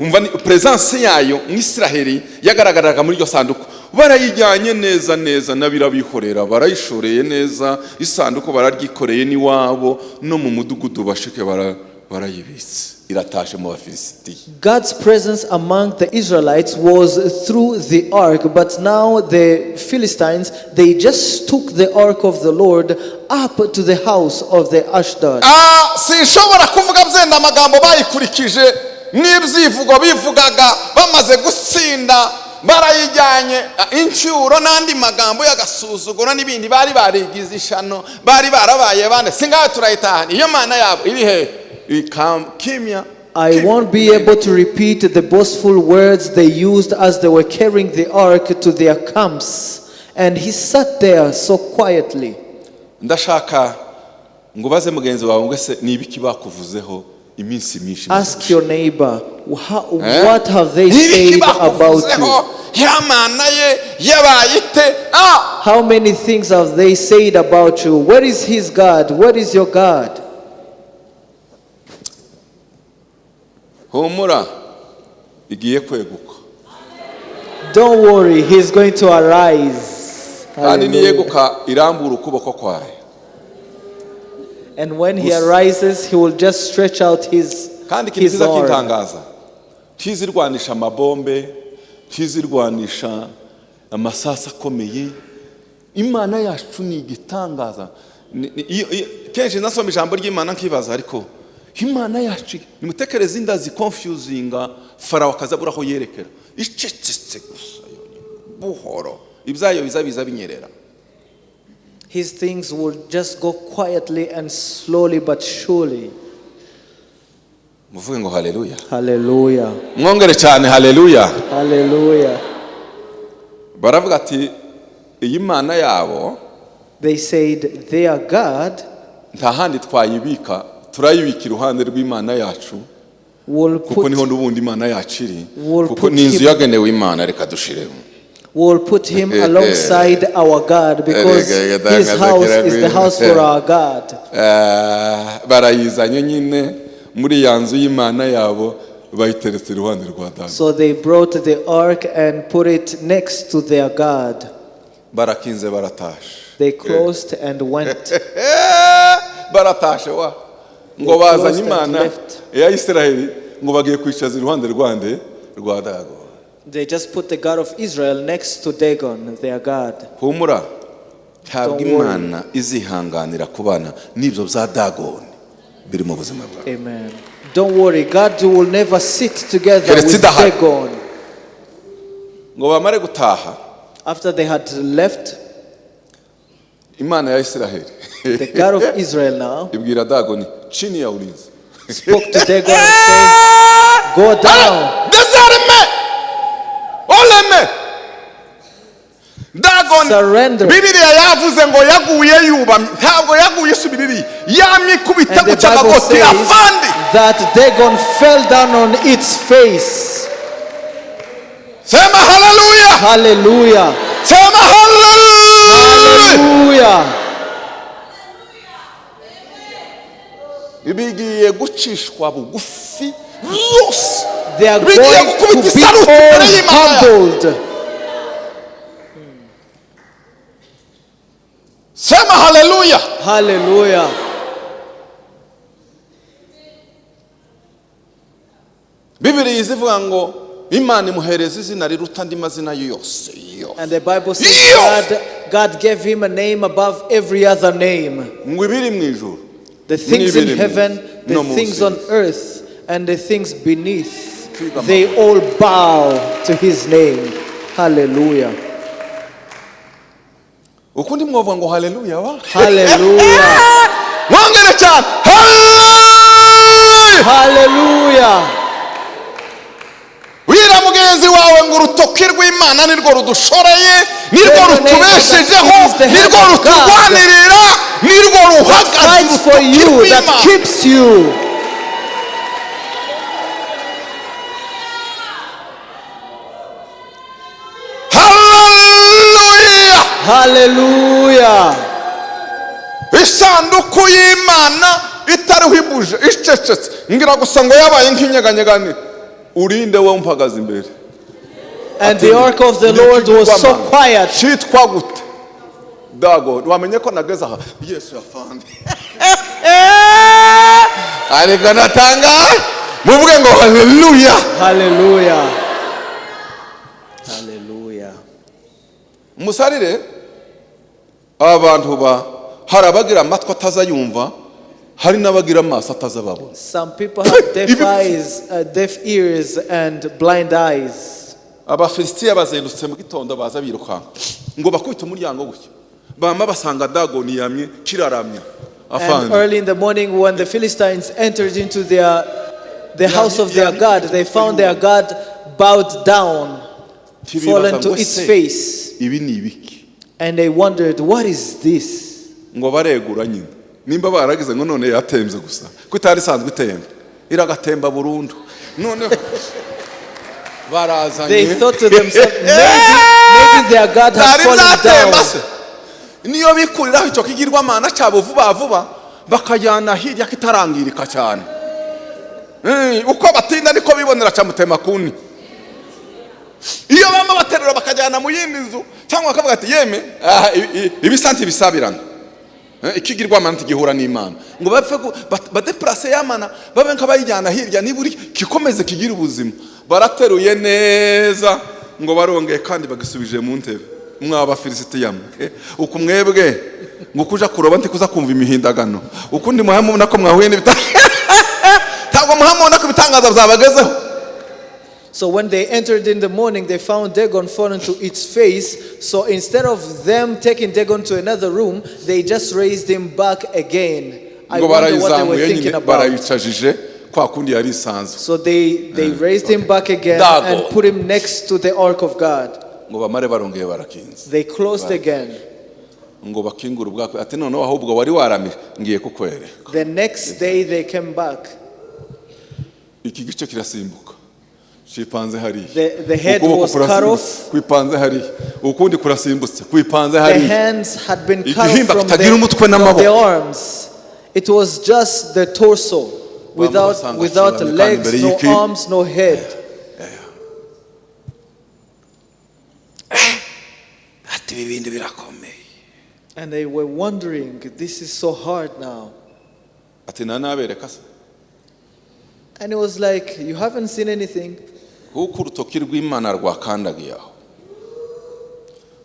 [SPEAKER 1] umva ni presence yayo mu Isiraheli yagaragaraga muri iryo sanduku. Barayijyanye neza neza, n'abirabihorera, barayishoreye neza isanduku, bararyikoreye n'iwabo no mu mudugudu bashike, barayibitse, iratashe mu Bafilisitiya.
[SPEAKER 2] God's presence among the Israelites was through the ark, but now the Philistines, they just took the ark of the Lord up to the house of the Ashdod.
[SPEAKER 1] Ah, sinshobora kuvuga byenda amagambo bayikurikije n'ibyivugo bivugaga bamaze gutsinda, barayijyanye, incyuro n'andi magambo y'agasuzuguro n'ibindi. Bari barigize ishano, bari barabaye bande singaho. Turayitahana, iyo mana yabo iri hehe? Kimya.
[SPEAKER 2] I won't be able to repeat the boastful words they used as they were carrying the ark to their camps. And he sat there so quietly.
[SPEAKER 1] Ndashaka ngo ubaze mugenzi wawe ngo: ese ni ibiki bakuvuzeho iminsi myinshi?
[SPEAKER 2] Ask your neighbor,
[SPEAKER 1] Eh?
[SPEAKER 2] What have they
[SPEAKER 1] Ni ibiki
[SPEAKER 2] said about you?
[SPEAKER 1] bakuvuzeho? Ya mana ye yabaye ite? Ah!
[SPEAKER 2] How many things have they said about you? Where is his God? Where is your God?
[SPEAKER 1] Humura, igiye kweguka.
[SPEAKER 2] Don't worry, he's going to arise.
[SPEAKER 1] Kandi
[SPEAKER 2] Hallelujah.
[SPEAKER 1] niyeguka irambura ukuboko kwayo.
[SPEAKER 2] And when he arises, he will just stretch out his,
[SPEAKER 1] Kandi ikintu
[SPEAKER 2] his
[SPEAKER 1] kiza
[SPEAKER 2] arm.
[SPEAKER 1] kintangaza, ntizirwanisha amabombe, ntizirwanisha amasasu akomeye. Imana yacu ni igitangaza. Kenshi nasoma ijambo ry'Imana nkibaza, ariko Imana yacu, nimutekereze inda ziconfusinga Farawo akaza abura aho yerekera, icecetse gusa yonyine, buhoro, ibyayo biza biza binyerera.
[SPEAKER 2] His things will just go quietly and slowly but surely.
[SPEAKER 1] Muvuge ngo haleluya.
[SPEAKER 2] Hallelujah.
[SPEAKER 1] Mwongere cyane, haleluya.
[SPEAKER 2] Hallelujah.
[SPEAKER 1] Baravuga ati iyi mana yabo,
[SPEAKER 2] They said, their God
[SPEAKER 1] nta handi twayibika, turayibika iruhande rw'Imana yacu,
[SPEAKER 2] will
[SPEAKER 1] kuko
[SPEAKER 2] put,
[SPEAKER 1] niho n'ubundi Imana yacu iri,
[SPEAKER 2] will
[SPEAKER 1] kuko
[SPEAKER 2] put
[SPEAKER 1] ni inzu
[SPEAKER 2] him-
[SPEAKER 1] yagenewe Imana, reka dushiremo.
[SPEAKER 2] will put him alongside our God because his house is the house for our God.
[SPEAKER 1] Eh, barayizanye nyine muri ya nzu y'Imana yabo, bayiteretse iruhande rwa Dawidi.
[SPEAKER 2] So they brought the ark and put it next to their God.
[SPEAKER 1] Barakinze, baratashe.
[SPEAKER 2] They closed and went.
[SPEAKER 1] Baratashe wa, ngo
[SPEAKER 2] They
[SPEAKER 1] bazanye
[SPEAKER 2] closed and
[SPEAKER 1] Imana
[SPEAKER 2] left.
[SPEAKER 1] ya Isiraheli, ngo bagiye kwicaza iruhande rwande? Rwa Dagoni.
[SPEAKER 2] They just put the God of Israel next to Dagon, their God.
[SPEAKER 1] Humura, ntabwo
[SPEAKER 2] Don't worry.
[SPEAKER 1] Imana izihanganira kubana n'ibyo bya Dagoni biri mu buzima bwawe.
[SPEAKER 2] Amen. Don't worry, God will never sit together
[SPEAKER 1] Keretse
[SPEAKER 2] with
[SPEAKER 1] idahari.
[SPEAKER 2] Dagon.
[SPEAKER 1] Ngo bamare gutaha,
[SPEAKER 2] After they had left,
[SPEAKER 1] Imana ya Isiraheli
[SPEAKER 2] the God of Israel now
[SPEAKER 1] ibwira Dagoni: chini ya ulinzi.
[SPEAKER 2] spoke to Dagon and said, "Go down."
[SPEAKER 1] Désarme, oleme Dagoni.
[SPEAKER 2] Surrender.
[SPEAKER 1] Bibiliya yavuze ngo yaguye yubamye, ntabwo yaguye isubira iriya, yamikubita
[SPEAKER 2] And the
[SPEAKER 1] guca
[SPEAKER 2] Bible
[SPEAKER 1] amagoti
[SPEAKER 2] says
[SPEAKER 1] afandi.
[SPEAKER 2] That Dagon fell down on its face.
[SPEAKER 1] Sema haleluya.
[SPEAKER 2] Hallelujah.
[SPEAKER 1] Sema haleluya.
[SPEAKER 2] Hallelujah.
[SPEAKER 1] Bigiye gucishwa bugufi byose.
[SPEAKER 2] They are
[SPEAKER 1] Bigiye
[SPEAKER 2] going to
[SPEAKER 1] gukubita
[SPEAKER 2] be
[SPEAKER 1] isaruti imbere
[SPEAKER 2] all
[SPEAKER 1] y'Imana yawe.
[SPEAKER 2] humbled.
[SPEAKER 1] Sema haleluya.
[SPEAKER 2] Hallelujah.
[SPEAKER 1] Bibiliya izivuga ngo Imana imuhereza izina riruta andi mazina yose yo.
[SPEAKER 2] And the Bible says
[SPEAKER 1] Yo!
[SPEAKER 2] God gave him a name above every other name.
[SPEAKER 1] Ngo ibiri mu ijuru,
[SPEAKER 2] The things in
[SPEAKER 1] n'ibiri mu
[SPEAKER 2] heaven,
[SPEAKER 1] isi,
[SPEAKER 2] the
[SPEAKER 1] no mu
[SPEAKER 2] things
[SPEAKER 1] nsi.
[SPEAKER 2] on earth, and the things beneath,
[SPEAKER 1] Twiga
[SPEAKER 2] they all bow to his name. Hallelujah.
[SPEAKER 1] Ukundi mwovuga ngo haleluya wa.
[SPEAKER 2] Hallelujah.
[SPEAKER 1] Mwongere cyane, haleluya.
[SPEAKER 2] Hallelujah.
[SPEAKER 1] Wira mugenzi wawe ngo urutoki rw'Imana nirwo rudushoreye, nirwo
[SPEAKER 2] Tell your neighbor
[SPEAKER 1] rutubeshejeho,
[SPEAKER 2] that it is the hand
[SPEAKER 1] nirwo
[SPEAKER 2] of God
[SPEAKER 1] ruturwanirira, nirwo ruhagaze.
[SPEAKER 2] fights for
[SPEAKER 1] Urutoki
[SPEAKER 2] you, that
[SPEAKER 1] rw'Imana.
[SPEAKER 2] keeps you.
[SPEAKER 1] Haleluya.
[SPEAKER 2] Hallelujah.
[SPEAKER 1] Isanduku y'Imana Itariho ibuje, icecetse. Ngira gusa ngo yabaye nk'inyeganyegani. Urinde we umpagaze imbere?
[SPEAKER 2] And the ark of the Lord was so quiet.
[SPEAKER 1] Cyitwa gute? Dago. Wamenye ko nageze aha, Yesu yafande, ariko natangaye. Muvuge ngo haleluya.
[SPEAKER 2] Hallelujah. Hallelujah.
[SPEAKER 1] Musarire aba bantu ba hari abagira amatwi atazayumva, hari n'abagira amaso atazababona.
[SPEAKER 2] Some people have deaf eyes, deaf ears, and blind eyes.
[SPEAKER 1] Abafilisitiya bazindutse mu gitondo, baza birukanka ngo bakubite umuryango gutya, bama basanga Dagoni yamye kiraramya.
[SPEAKER 2] And
[SPEAKER 1] Afande.
[SPEAKER 2] Early in the morning, when the Philistines entered into the house of their God, they found their God bowed down, fallen to its face.
[SPEAKER 1] Ibi ni ibiki?
[SPEAKER 2] And they wondered, "What is this?"
[SPEAKER 1] Ngo baregura nyine, nimba baragize ngo none yatembye gusa, ko itari isanzwe itemba, iragatemba burundu. Noneho barazanye.
[SPEAKER 2] They thought to themselves, Maybe their God has
[SPEAKER 1] Byari
[SPEAKER 2] fallen
[SPEAKER 1] byatemba
[SPEAKER 2] down."
[SPEAKER 1] se. Niyo bikuriraho icyo kigirwamana cyabo vuba vuba, bakajyana hirya kitarangirika cyane. Uko batinda niko bibonera cyamutema kuni. Iyo bama baterura bakajyana mu yindi nzu, cyangwa bakavuga ati yeme aha, ibisa ntibisabirana. Ikigirwamana ntigihura n'Imana, ngo bapfe badeplase yamana, babe nk'abayijyana hirya, niba uri kikomeze kigire ubuzima. Barateruye neza, ngo barongeye kandi bagisubije mu ntebe. Mw'Abafilisitiya mwe, uku mwebwe ngo kuja kuroba ntikuza kumva imihindagano ukundi, muhamubona ko mwahuye n'ibita, ntabwo muhamubona ko ibitangaza byabagezeho.
[SPEAKER 2] So when they entered in the morning, they found Dagon fallen to its face. So instead of them taking Dagon to another room, they just raised him back again. I
[SPEAKER 1] Ngo
[SPEAKER 2] wonder what they were
[SPEAKER 1] barayizamuye nyine,
[SPEAKER 2] thinking about.
[SPEAKER 1] barayicajije kwa kundi yari isanzwe.
[SPEAKER 2] So they raised him back again
[SPEAKER 1] Dagon.
[SPEAKER 2] And put him next to the ark of God.
[SPEAKER 1] Ngo bamare barongeye barakinze.
[SPEAKER 2] They closed again.
[SPEAKER 1] Ngo bakingure ubwako, ati noneho ahubwo wari waramije, ngiye kukwereka.
[SPEAKER 2] The next day they came back.
[SPEAKER 1] Iki gice kirasimbuka cipanze hariya.
[SPEAKER 2] The head
[SPEAKER 1] Ukuboko
[SPEAKER 2] was cut
[SPEAKER 1] kurasimbutse,
[SPEAKER 2] off.
[SPEAKER 1] kwipanze hariya, ukundi kurasimbutse, kwipanze
[SPEAKER 2] The
[SPEAKER 1] hariya.
[SPEAKER 2] Hands had been cut off
[SPEAKER 1] Igihimba
[SPEAKER 2] from
[SPEAKER 1] kitagira umutwe
[SPEAKER 2] from
[SPEAKER 1] n'amaboko.
[SPEAKER 2] the arms. It was just the torso
[SPEAKER 1] Basanga
[SPEAKER 2] without
[SPEAKER 1] cyane kandi
[SPEAKER 2] legs,
[SPEAKER 1] imbere
[SPEAKER 2] no
[SPEAKER 1] y'iki.
[SPEAKER 2] Arms, no head.
[SPEAKER 1] Ati ibi bindi birakomeye.
[SPEAKER 2] And they were wondering, "This is so hard now."
[SPEAKER 1] Ati nanabereka se?
[SPEAKER 2] And it was like, "You haven't seen anything."
[SPEAKER 1] Kuko urutoki rw'Imana rwakandagiye aho,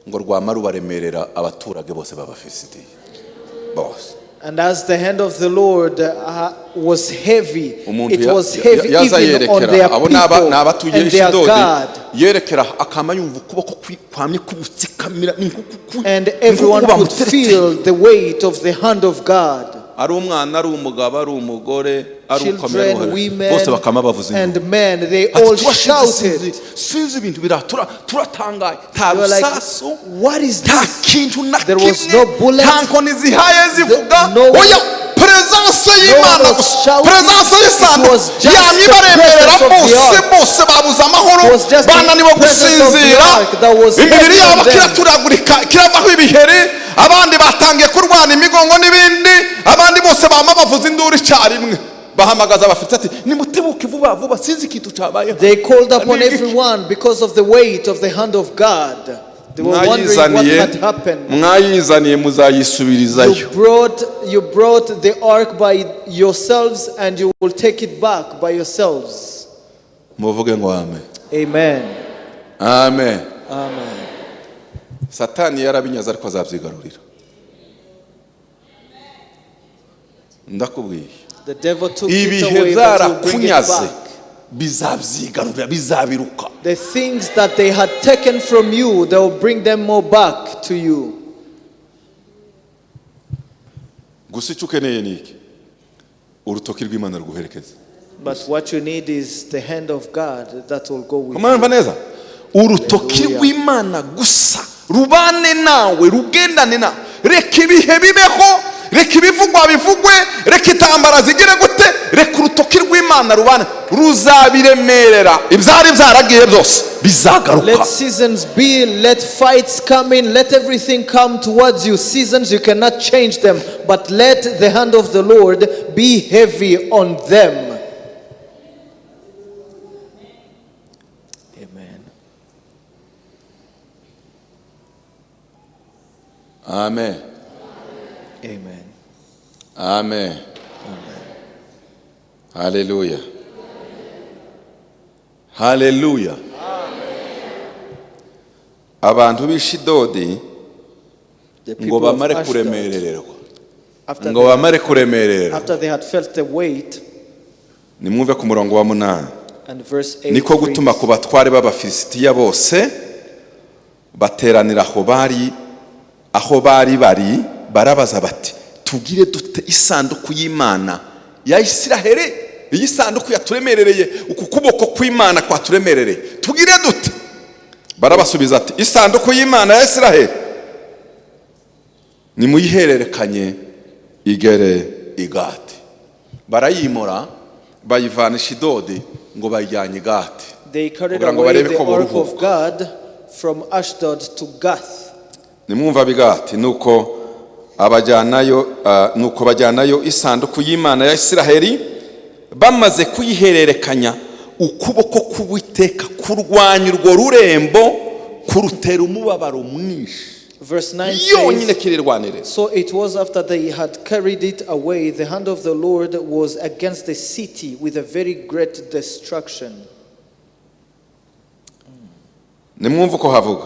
[SPEAKER 1] ngo rwama rubaremerera abaturage bose b'Abafilisitiya bose.
[SPEAKER 2] And as the hand of the Lord was heavy,
[SPEAKER 1] Umuntu
[SPEAKER 2] it was heavy
[SPEAKER 1] yaza
[SPEAKER 2] even on
[SPEAKER 1] yerekera
[SPEAKER 2] their
[SPEAKER 1] abo ni aba-
[SPEAKER 2] people
[SPEAKER 1] ni abatuye
[SPEAKER 2] and their
[SPEAKER 1] Ishidodi.
[SPEAKER 2] God.
[SPEAKER 1] Yerekera akama yumva ukuboko kwamye kubutsikamira, ni nkuku
[SPEAKER 2] And everyone could feel the weight of the hand of God.
[SPEAKER 1] Ari umwana, ari umugabo, ari umugore, ari ukomeye,
[SPEAKER 2] Children,
[SPEAKER 1] ari uworoheje,
[SPEAKER 2] women,
[SPEAKER 1] bose bakama bavuza
[SPEAKER 2] and
[SPEAKER 1] induru.
[SPEAKER 2] men, they
[SPEAKER 1] Ati,
[SPEAKER 2] all
[SPEAKER 1] "Turashize,
[SPEAKER 2] shouted.
[SPEAKER 1] sinzi, sinzi ibintu bira turatangaye, nta
[SPEAKER 2] They were like,
[SPEAKER 1] rusasu,
[SPEAKER 2] "What is
[SPEAKER 1] nta
[SPEAKER 2] this?"
[SPEAKER 1] kintu na
[SPEAKER 2] There was
[SPEAKER 1] kimwe,
[SPEAKER 2] no bullet.
[SPEAKER 1] Nta nkoni zihaye zivuga.
[SPEAKER 2] No
[SPEAKER 1] Oya, presence y'Imana
[SPEAKER 2] one was
[SPEAKER 1] gusa,
[SPEAKER 2] shouting.
[SPEAKER 1] presence y'isanduku
[SPEAKER 2] It was just
[SPEAKER 1] yamye
[SPEAKER 2] the
[SPEAKER 1] ibaremerera
[SPEAKER 2] presence of the
[SPEAKER 1] bose.
[SPEAKER 2] Ark.
[SPEAKER 1] Bose babuze amahoro,
[SPEAKER 2] It was just the
[SPEAKER 1] bananiwe
[SPEAKER 2] presence of the
[SPEAKER 1] gusinzira,
[SPEAKER 2] ark that was
[SPEAKER 1] imibiri
[SPEAKER 2] heavy
[SPEAKER 1] yabo
[SPEAKER 2] on them.
[SPEAKER 1] kiraturagurika, kiravaho ibiheri, abandi batangiye kurwana imigongo n'ibindi, abandi bose bama bavuza induru icyarimwe. Bahamagaza abafite ati nimutebuke vuba vuba, sinzi ikintu cyabayeho.
[SPEAKER 2] They called upon
[SPEAKER 1] Ni iki?
[SPEAKER 2] Everyone because of the weight of the hand of God. They were wondering what
[SPEAKER 1] Mwayizaniye,
[SPEAKER 2] had happened.
[SPEAKER 1] mwayizaniye, muzayisubirizayo.
[SPEAKER 2] You brought the ark by yourselves and you will take it back by yourselves.
[SPEAKER 1] Muvuge ngo amen.
[SPEAKER 2] Amen.
[SPEAKER 1] Amen.
[SPEAKER 2] Amen.
[SPEAKER 1] Satani yarabinyaze, ariko azabyigarurira, ndakubwiye.
[SPEAKER 2] The devil took it
[SPEAKER 1] Ibihe
[SPEAKER 2] away, but he will bring it
[SPEAKER 1] byarakunyaze,
[SPEAKER 2] back.
[SPEAKER 1] bizabyigarurira, bizabiruka.
[SPEAKER 2] The things that they had taken from you, they will bring them more back to you.
[SPEAKER 1] Gusa icyo ukeneye ni iki? Urutoki rw'Imana ruguherekeza.
[SPEAKER 2] But what you need is the hand of God that will go with you.
[SPEAKER 1] Murumva neza? Urutoki
[SPEAKER 2] Hallelujah.
[SPEAKER 1] rw'Imana gusa rubane nawe, rugendane nawe. Reka ibihe bibeho, reka ibivugwa bivugwe, reka intambara zigire gute, reka urutoki rw'Imana rubane, ruzabiremerera. Ibyari byaragiye byose bizagaruka.
[SPEAKER 2] Let seasons be, let fights come in, let everything come towards you. Seasons, you cannot change them, but let the hand of the Lord be be heavy on them. Amen.
[SPEAKER 1] Amen.
[SPEAKER 2] Amen.
[SPEAKER 1] Amen. Haleluya, haleluya. Abantu b'Ishidodi
[SPEAKER 2] The
[SPEAKER 1] ngo
[SPEAKER 2] people of
[SPEAKER 1] bamare
[SPEAKER 2] Ashdod,
[SPEAKER 1] kuremerererwa,
[SPEAKER 2] after
[SPEAKER 1] ngo bamare kuremerererwa,
[SPEAKER 2] after they had felt the weight,
[SPEAKER 1] nimwumve ku murongo wa 8.
[SPEAKER 2] And verse 8
[SPEAKER 1] Niko gutuma
[SPEAKER 2] reads,
[SPEAKER 1] ku batware b'Abafilisitiya bose bateranira aho bari, aho bari bari, barabaza bati: "Tugire dute isanduku y'Imana ya Isiraheli? Iyi sanduku yaturemerereye, uku kuboko kw'Imana kwaturemerereye, tugire dute?" Barabasubiza ati: "Isanduku y'Imana ya Isiraheli nimuyihererekanye igere i Gati." Barayimura, bayivana i Shidodi ngo bayijyanye i Gati
[SPEAKER 2] They carried
[SPEAKER 1] kugira ngo
[SPEAKER 2] away
[SPEAKER 1] barebe
[SPEAKER 2] the
[SPEAKER 1] ko
[SPEAKER 2] ark of
[SPEAKER 1] boruhuka.
[SPEAKER 2] God from Ashdod to Gath.
[SPEAKER 1] Nimwumva bigati nuko abajyanayo, nuko bajyanayo isanduku y'Imana ya Isiraheli. Bamaze kuyihererekanya, ukuboko k'Uwiteka kurwanya urwo rurembo, kurutera umubabaro mwinshi.
[SPEAKER 2] Verse 9
[SPEAKER 1] Yonyine
[SPEAKER 2] says,
[SPEAKER 1] kirirwaniriza.
[SPEAKER 2] So it was after they had carried it away, the hand of the Lord was against the city with a very great destruction.
[SPEAKER 1] Nimwumve uko havuga: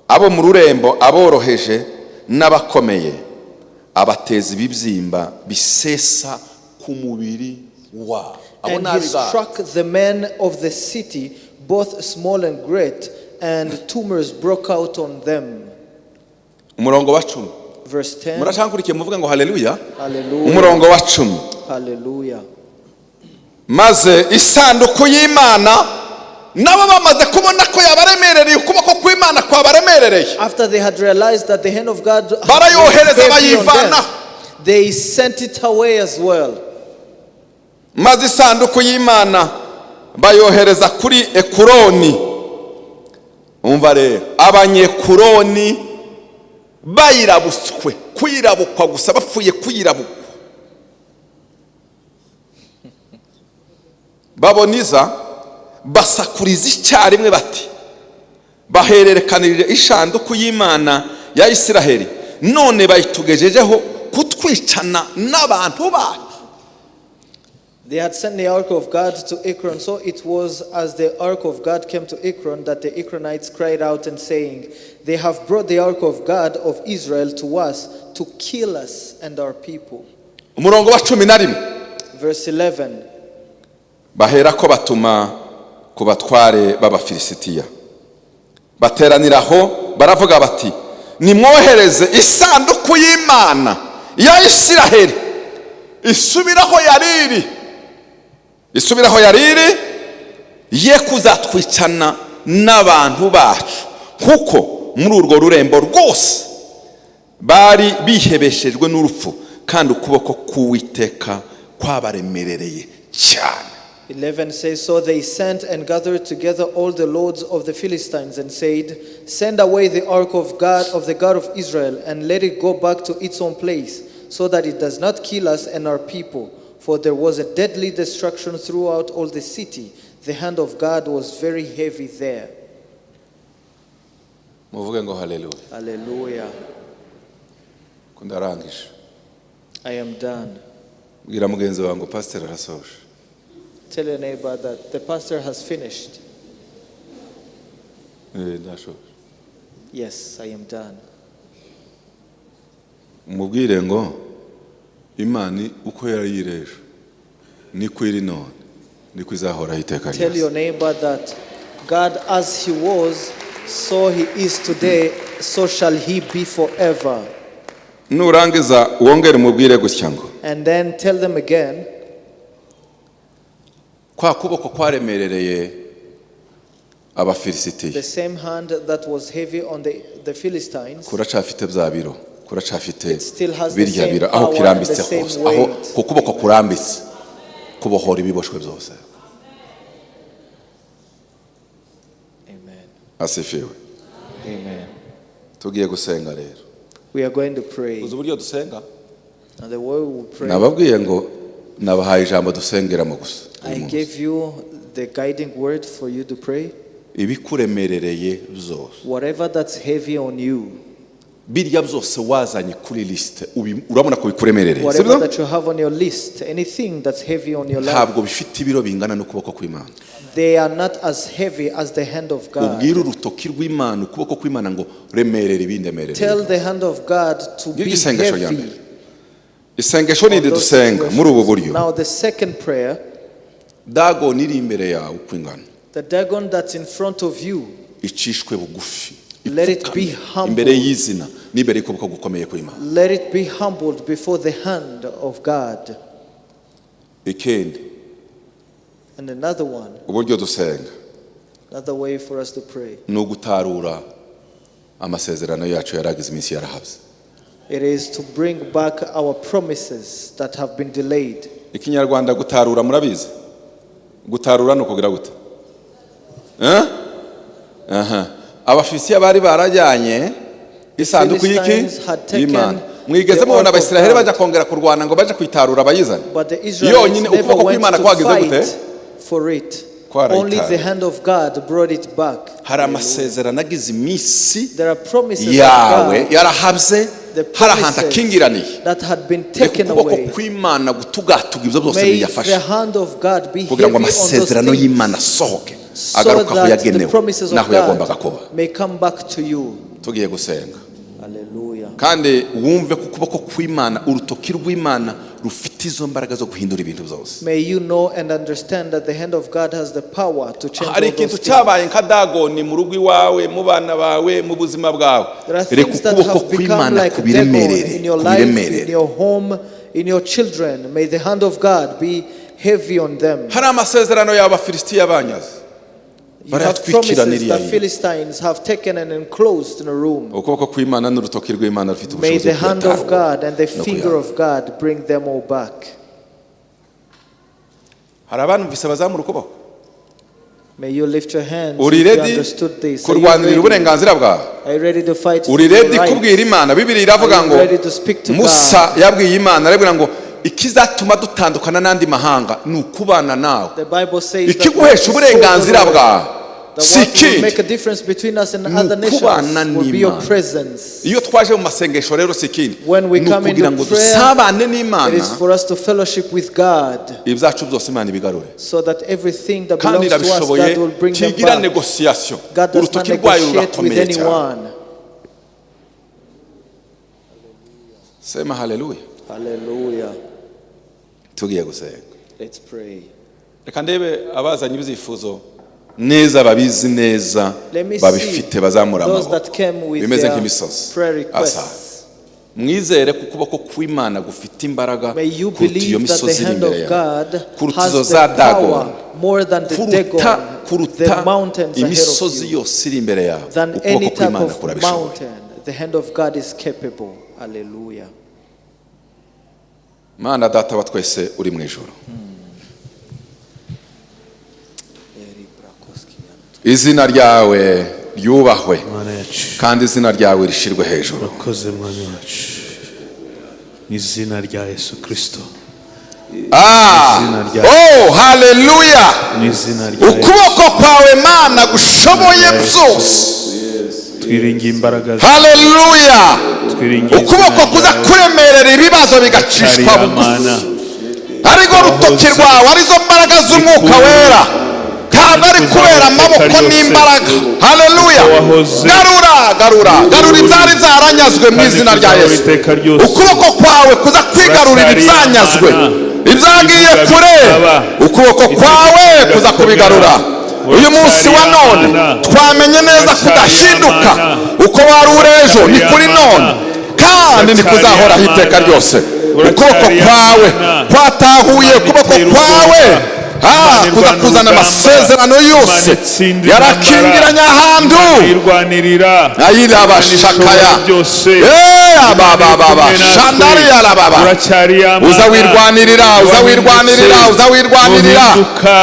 [SPEAKER 1] abo mu rurembo, aboroheje n'abakomeye, abateza ibibyimba bisesa ku mubiri wabo. Abo
[SPEAKER 2] And
[SPEAKER 1] ni
[SPEAKER 2] he
[SPEAKER 1] ab'Igati.
[SPEAKER 2] struck the men of the city, both small and great, and tumors broke out on them.
[SPEAKER 1] Umurongo wa 10.
[SPEAKER 2] Verse 10.
[SPEAKER 1] Muracyankurikiye? Muvuga ngo haleluya.
[SPEAKER 2] Hallelujah.
[SPEAKER 1] Umurongo wa 10.
[SPEAKER 2] Hallelujah.
[SPEAKER 1] Maze isanduku y'Imana nabo bamaze kubona ko yabaremerereye, ukuboko kw'Imana kwabaremerereye,
[SPEAKER 2] After they had realized that the hand of God was
[SPEAKER 1] barayohereza,
[SPEAKER 2] heavy on them,
[SPEAKER 1] bayivanaho.
[SPEAKER 2] they sent it away as well.
[SPEAKER 1] Maze isanduku y'Imana bayohereza kuri Ekuroni. Umva rero, Abanyekuroni bayirabutswe, kuyirabukwa gusa, bapfuye kuyirabukwa, baboniza basakuriza icyarimwe bati: "Bahererekanirije ishanduku y'Imana ya Isiraheli, none bayitugejejeho kutwicana n'abantu bacu."
[SPEAKER 2] They had sent the ark of God to Ekron. So it was as the ark of God came to Ekron that the Ekronites cried out and saying, "They have brought the ark of God of Israel to us to kill us and our people."
[SPEAKER 1] Umurongo wa 11.
[SPEAKER 2] Verse 11.
[SPEAKER 1] Bahera ko batuma ku batware b'Abafilisitiya, bateranira aho, baravuga bati: "Nimwohereze isanduku y'Imana ya Isiraheli isubiraho yari iri, isubiraho yari iri, ye kuzatwicana n'abantu bacu," kuko muri urwo rurembo rwose bari bihebeshejwe n'urupfu, kandi ukuboko k'Uwiteka kwabaremerereye cyane.
[SPEAKER 2] 11 says, So they sent and gathered together all the lords of the Philistines and said, "Send away the ark of God, of the God of Israel, and let it go back to its own place, so that it does not kill us and our people." For there was a deadly destruction throughout all the city. The hand of God was very heavy there.
[SPEAKER 1] Muvuge ngo haleluya.
[SPEAKER 2] Hallelujah.
[SPEAKER 1] Ko ndarangije.
[SPEAKER 2] I am done.
[SPEAKER 1] Bwira mugenzi wawe ngo pasiteri arasoje.
[SPEAKER 2] Tell your neighbor that the pastor has finished.
[SPEAKER 1] Eh, ndashoje.
[SPEAKER 2] Yes, I am done.
[SPEAKER 1] Umubwire ngo Imana uko yari iri ejo niko iri none, niko izahoraho iteka
[SPEAKER 2] Tell
[SPEAKER 1] ryose.
[SPEAKER 2] your neighbor that God, as He was, so He is today, so shall He be forever.
[SPEAKER 1] Nurangiza wongere umubwire gutya ngo
[SPEAKER 2] And then tell them again,
[SPEAKER 1] kwa kuboko kwaremerereye Abafilisitiya
[SPEAKER 2] the same hand that was heavy on the Philistines
[SPEAKER 1] kuracafite bya biro, kuracafite
[SPEAKER 2] It still has the
[SPEAKER 1] birya
[SPEAKER 2] same
[SPEAKER 1] biro aho
[SPEAKER 2] power
[SPEAKER 1] kirambitse
[SPEAKER 2] and the same
[SPEAKER 1] hose, aho
[SPEAKER 2] weight.
[SPEAKER 1] ku kuboko kurambitse kubohora ibiboshwe byose.
[SPEAKER 2] Amen.
[SPEAKER 1] Asifiwe.
[SPEAKER 2] Amen.
[SPEAKER 1] Tugiye gusenga rero.
[SPEAKER 2] We are going to pray.
[SPEAKER 1] Uzi uburyo dusenga?
[SPEAKER 2] And the way we will pray,
[SPEAKER 1] Nababwiye ngo Nabahaye ijambo dusengeramo gusa uyu
[SPEAKER 2] I
[SPEAKER 1] munsi.
[SPEAKER 2] gave you the guiding word for you to pray.
[SPEAKER 1] Ibikuremerereye byose,
[SPEAKER 2] Whatever that's heavy on you,
[SPEAKER 1] birya byose wazanye kuri lisite, urabona ko bikuremerereye,
[SPEAKER 2] whatever
[SPEAKER 1] sibyo?
[SPEAKER 2] that you have on your list, anything that's heavy on your life,
[SPEAKER 1] Ntabwo bifite ibiro bingana n'ukuboko kw'Imana.
[SPEAKER 2] they are not as heavy as the hand of God.
[SPEAKER 1] Ubwire urutoki rw'Imana, ukuboko kw'Imana ngo remerera ibindemerereye.
[SPEAKER 2] Tell the hand of God to
[SPEAKER 1] Ngiryo
[SPEAKER 2] be
[SPEAKER 1] isengesho rya
[SPEAKER 2] heavy
[SPEAKER 1] mbere. Isengesho
[SPEAKER 2] on
[SPEAKER 1] rindi
[SPEAKER 2] those
[SPEAKER 1] dusenga muri ubu buryo:
[SPEAKER 2] situations. Now, the second prayer,
[SPEAKER 1] Dagoni iri imbere yawe uko ingana,
[SPEAKER 2] the Dagon that's in front of you,
[SPEAKER 1] icishwe bugufi,
[SPEAKER 2] let it be
[SPEAKER 1] ipfukame
[SPEAKER 2] humbled.
[SPEAKER 1] imbere y'izina n'imbere y'ukuboko gukomeye kw'Imana.
[SPEAKER 2] Let it be humbled before the hand of God.
[SPEAKER 1] Ikindi,
[SPEAKER 2] And another one,
[SPEAKER 1] uburyo dusenga,
[SPEAKER 2] another way for us to pray,
[SPEAKER 1] ni ugutarura amasezerano yacu yaragize iminsi yarahabye.
[SPEAKER 2] it is to bring back our promises that have been delayed.
[SPEAKER 1] Ikinyarwanda gutarura murabizi? Gutarura ni ukugira gute? Eh? Aha. Abafisiya bari barajyanye isanduku y'iki?
[SPEAKER 2] Philistines had taken
[SPEAKER 1] Y'Imana. Mwigeze
[SPEAKER 2] the
[SPEAKER 1] mubona
[SPEAKER 2] ark of
[SPEAKER 1] Abisiraheli
[SPEAKER 2] God.
[SPEAKER 1] bajya kongera kurwana ngo baje kuyitarura bayizane?
[SPEAKER 2] But the Israelites
[SPEAKER 1] Yonyine
[SPEAKER 2] never
[SPEAKER 1] ukuboko
[SPEAKER 2] went
[SPEAKER 1] kw'Imana
[SPEAKER 2] to
[SPEAKER 1] kwagize gute?
[SPEAKER 2] fight for it.
[SPEAKER 1] Kwarayitaye.
[SPEAKER 2] Only the hand of God brought it back.
[SPEAKER 1] Hari amasezerano agize iminsi
[SPEAKER 2] There are promises of
[SPEAKER 1] yawe
[SPEAKER 2] God,
[SPEAKER 1] yarahabye,
[SPEAKER 2] the
[SPEAKER 1] hari ahantu
[SPEAKER 2] promises
[SPEAKER 1] akingiraniye.
[SPEAKER 2] that had been
[SPEAKER 1] Reka
[SPEAKER 2] taken
[SPEAKER 1] ukuboko
[SPEAKER 2] away.
[SPEAKER 1] kw'Imana gutugatuga ibyo byose
[SPEAKER 2] May the
[SPEAKER 1] biyafashe
[SPEAKER 2] hand of God be
[SPEAKER 1] kugira ngo
[SPEAKER 2] heavy on those
[SPEAKER 1] amasezerano
[SPEAKER 2] things
[SPEAKER 1] y'Imana asohoke,
[SPEAKER 2] so
[SPEAKER 1] agaruka aho
[SPEAKER 2] that the
[SPEAKER 1] yagenewe
[SPEAKER 2] promises of
[SPEAKER 1] n'aho yagombaga kuba.
[SPEAKER 2] God may come back to you.
[SPEAKER 1] Tugiye gusenga.
[SPEAKER 2] Hallelujah.
[SPEAKER 1] Kandi wumve ko ukuboko kw'Imana, urutoki rw'Imana rufite izo mbaraga zo guhindura ibintu byose.
[SPEAKER 2] May you know and understand that the hand of God has the power to change
[SPEAKER 1] Hari
[SPEAKER 2] all
[SPEAKER 1] ikintu
[SPEAKER 2] those things.
[SPEAKER 1] cyabaye nka Dagoni mu rugo iwawe, mu bana bawe, mu buzima bwawe.
[SPEAKER 2] There are
[SPEAKER 1] Reka
[SPEAKER 2] things that
[SPEAKER 1] ukuboko
[SPEAKER 2] have become
[SPEAKER 1] kw'Imana
[SPEAKER 2] like Dagon
[SPEAKER 1] kubiremerere,
[SPEAKER 2] in your life, in
[SPEAKER 1] kubiremerere.
[SPEAKER 2] your home, in your children. May the hand of God be heavy on them.
[SPEAKER 1] Hari amasezerano yawe Abafilisitiya banyaze,
[SPEAKER 2] You have
[SPEAKER 1] barayatwikira
[SPEAKER 2] promises
[SPEAKER 1] n'iriya
[SPEAKER 2] the
[SPEAKER 1] yindi.
[SPEAKER 2] Philistines have taken and enclosed in a room.
[SPEAKER 1] Ukuboko kw'Imana n'urutoki rw'Imana rufite
[SPEAKER 2] May
[SPEAKER 1] ubushobozi
[SPEAKER 2] the
[SPEAKER 1] bwo
[SPEAKER 2] hand of
[SPEAKER 1] kuyatarura
[SPEAKER 2] God and the
[SPEAKER 1] no
[SPEAKER 2] finger
[SPEAKER 1] kuyanga.
[SPEAKER 2] of God bring them all back.
[SPEAKER 1] Hari abanumvise bazamura ukuboko?
[SPEAKER 2] May you lift your hands
[SPEAKER 1] Uri
[SPEAKER 2] if you
[SPEAKER 1] ready
[SPEAKER 2] understood this. Are you
[SPEAKER 1] kurwanirira
[SPEAKER 2] ready?
[SPEAKER 1] uburenganzira bwawe?
[SPEAKER 2] Are you ready to fight for
[SPEAKER 1] Uri
[SPEAKER 2] your
[SPEAKER 1] ready
[SPEAKER 2] rights?
[SPEAKER 1] kubwira Imana? Bibiri iravuga
[SPEAKER 2] Are you
[SPEAKER 1] ngo
[SPEAKER 2] ready to speak to
[SPEAKER 1] Musa yabwiye Imana, arabwira ngo ikizatuma dutandukana n'andi mahanga ni ukubana nawe.
[SPEAKER 2] The Bible says that
[SPEAKER 1] Ikiguhesha uburenganzira bwawe
[SPEAKER 2] that
[SPEAKER 1] si
[SPEAKER 2] what will
[SPEAKER 1] ikindi,
[SPEAKER 2] make a difference between us and
[SPEAKER 1] ni
[SPEAKER 2] other nations
[SPEAKER 1] ukubana
[SPEAKER 2] will be your
[SPEAKER 1] n'Imana.
[SPEAKER 2] presence.
[SPEAKER 1] Iyo twaje mu masengesho rero si ikindi,
[SPEAKER 2] When we
[SPEAKER 1] ni
[SPEAKER 2] come
[SPEAKER 1] ukugira
[SPEAKER 2] into
[SPEAKER 1] ngo
[SPEAKER 2] prayer,
[SPEAKER 1] dusabane
[SPEAKER 2] it
[SPEAKER 1] n'Imana,
[SPEAKER 2] is for us to fellowship with God
[SPEAKER 1] ibyacu byose Imana ibigarure.
[SPEAKER 2] so that everything that
[SPEAKER 1] Kandi
[SPEAKER 2] belongs to us,
[SPEAKER 1] irabishoboye,
[SPEAKER 2] God will bring them
[SPEAKER 1] ntigira
[SPEAKER 2] back.
[SPEAKER 1] negosiyasiyo.
[SPEAKER 2] God does not
[SPEAKER 1] Urutoki rwayo
[SPEAKER 2] negotiate with
[SPEAKER 1] rurakomeye cyane.
[SPEAKER 2] anyone.
[SPEAKER 1] Sema haleluya.
[SPEAKER 2] Hallelujah.
[SPEAKER 1] Tugiye gusenga.
[SPEAKER 2] Let's pray.
[SPEAKER 1] Reka ndebe abazanye ibyifuzo neza, babizi neza,
[SPEAKER 2] Let me
[SPEAKER 1] babifite,
[SPEAKER 2] see
[SPEAKER 1] bazamura
[SPEAKER 2] those
[SPEAKER 1] amaboko
[SPEAKER 2] that came with
[SPEAKER 1] bimeze
[SPEAKER 2] their
[SPEAKER 1] nk'imisozi.
[SPEAKER 2] prayer requests.
[SPEAKER 1] Asa mwizere ko ukuboko kw'Imana gufite imbaraga
[SPEAKER 2] May you
[SPEAKER 1] kuruta iyo
[SPEAKER 2] believe that the
[SPEAKER 1] misozi iri
[SPEAKER 2] hand
[SPEAKER 1] imbere
[SPEAKER 2] of
[SPEAKER 1] yawe,
[SPEAKER 2] God
[SPEAKER 1] kuruta
[SPEAKER 2] has
[SPEAKER 1] izo
[SPEAKER 2] the
[SPEAKER 1] za
[SPEAKER 2] power
[SPEAKER 1] Dagoni,
[SPEAKER 2] more than the
[SPEAKER 1] kuruta
[SPEAKER 2] Dagon, the
[SPEAKER 1] kuruta
[SPEAKER 2] mountains ahead of
[SPEAKER 1] imisozi
[SPEAKER 2] you,
[SPEAKER 1] yose iri imbere yawe.
[SPEAKER 2] than
[SPEAKER 1] Ukuboko
[SPEAKER 2] any type
[SPEAKER 1] kw'Imana
[SPEAKER 2] of
[SPEAKER 1] kurabishoboye.
[SPEAKER 2] mountain. The hand of God is capable. Hallelujah.
[SPEAKER 1] Mana Data wa twese uri mu ijoro, izina ryawe ryubahwe,
[SPEAKER 4] Mana yacu,
[SPEAKER 1] kandi izina ryawe rishirwe hejuru.
[SPEAKER 4] Urakoze Mwami wacu, mu izina rya Yesu Kirisito.
[SPEAKER 1] Ah,
[SPEAKER 4] Izina rya
[SPEAKER 1] oh haleluya.
[SPEAKER 4] Mu izina rya Yesu.
[SPEAKER 1] Ukuboko kwawe Mana gushoboye byose.
[SPEAKER 4] Twiringiye imbaraga zawe.
[SPEAKER 1] Haleluya.
[SPEAKER 4] Twiringiye
[SPEAKER 1] Ukuboko
[SPEAKER 4] izina
[SPEAKER 1] kuza
[SPEAKER 4] ryawe.
[SPEAKER 1] kuremerera ibibazo bigacishwa
[SPEAKER 4] Kariya
[SPEAKER 1] bugufi,
[SPEAKER 4] Mana,
[SPEAKER 1] arigo rutoki rwawe, arizo mbaraga z'Umwuka Wera, ntabwo ari kubera amaboko n'imbaraga. Haleluya. Garura, garura, garura ibyari byaranyazwe mu izina rya Yesu. Ukuboko kwawe kuza kwigarurira ibyanyazwe, ibyagiye kure, ukuboko kwawe kuza kubigarura. Uyu munsi wa none twamenye neza kudahinduka. Uko wari uri ejo ni kuri none, kandi ni kuzahoraho iteka ryose. Ukuboko kwawe kwatahuye, ukuboko kwawe kuza kuzana amasezerano yose yarakingiranye ahantu.
[SPEAKER 4] Irwanirira
[SPEAKER 1] Ayirabashakaya.
[SPEAKER 4] byose.
[SPEAKER 1] Abababa shandari yarababa.
[SPEAKER 4] Uracyari ya Mana.
[SPEAKER 1] Uza wirwanirira, uza wirwanirira, uza wirwanirira.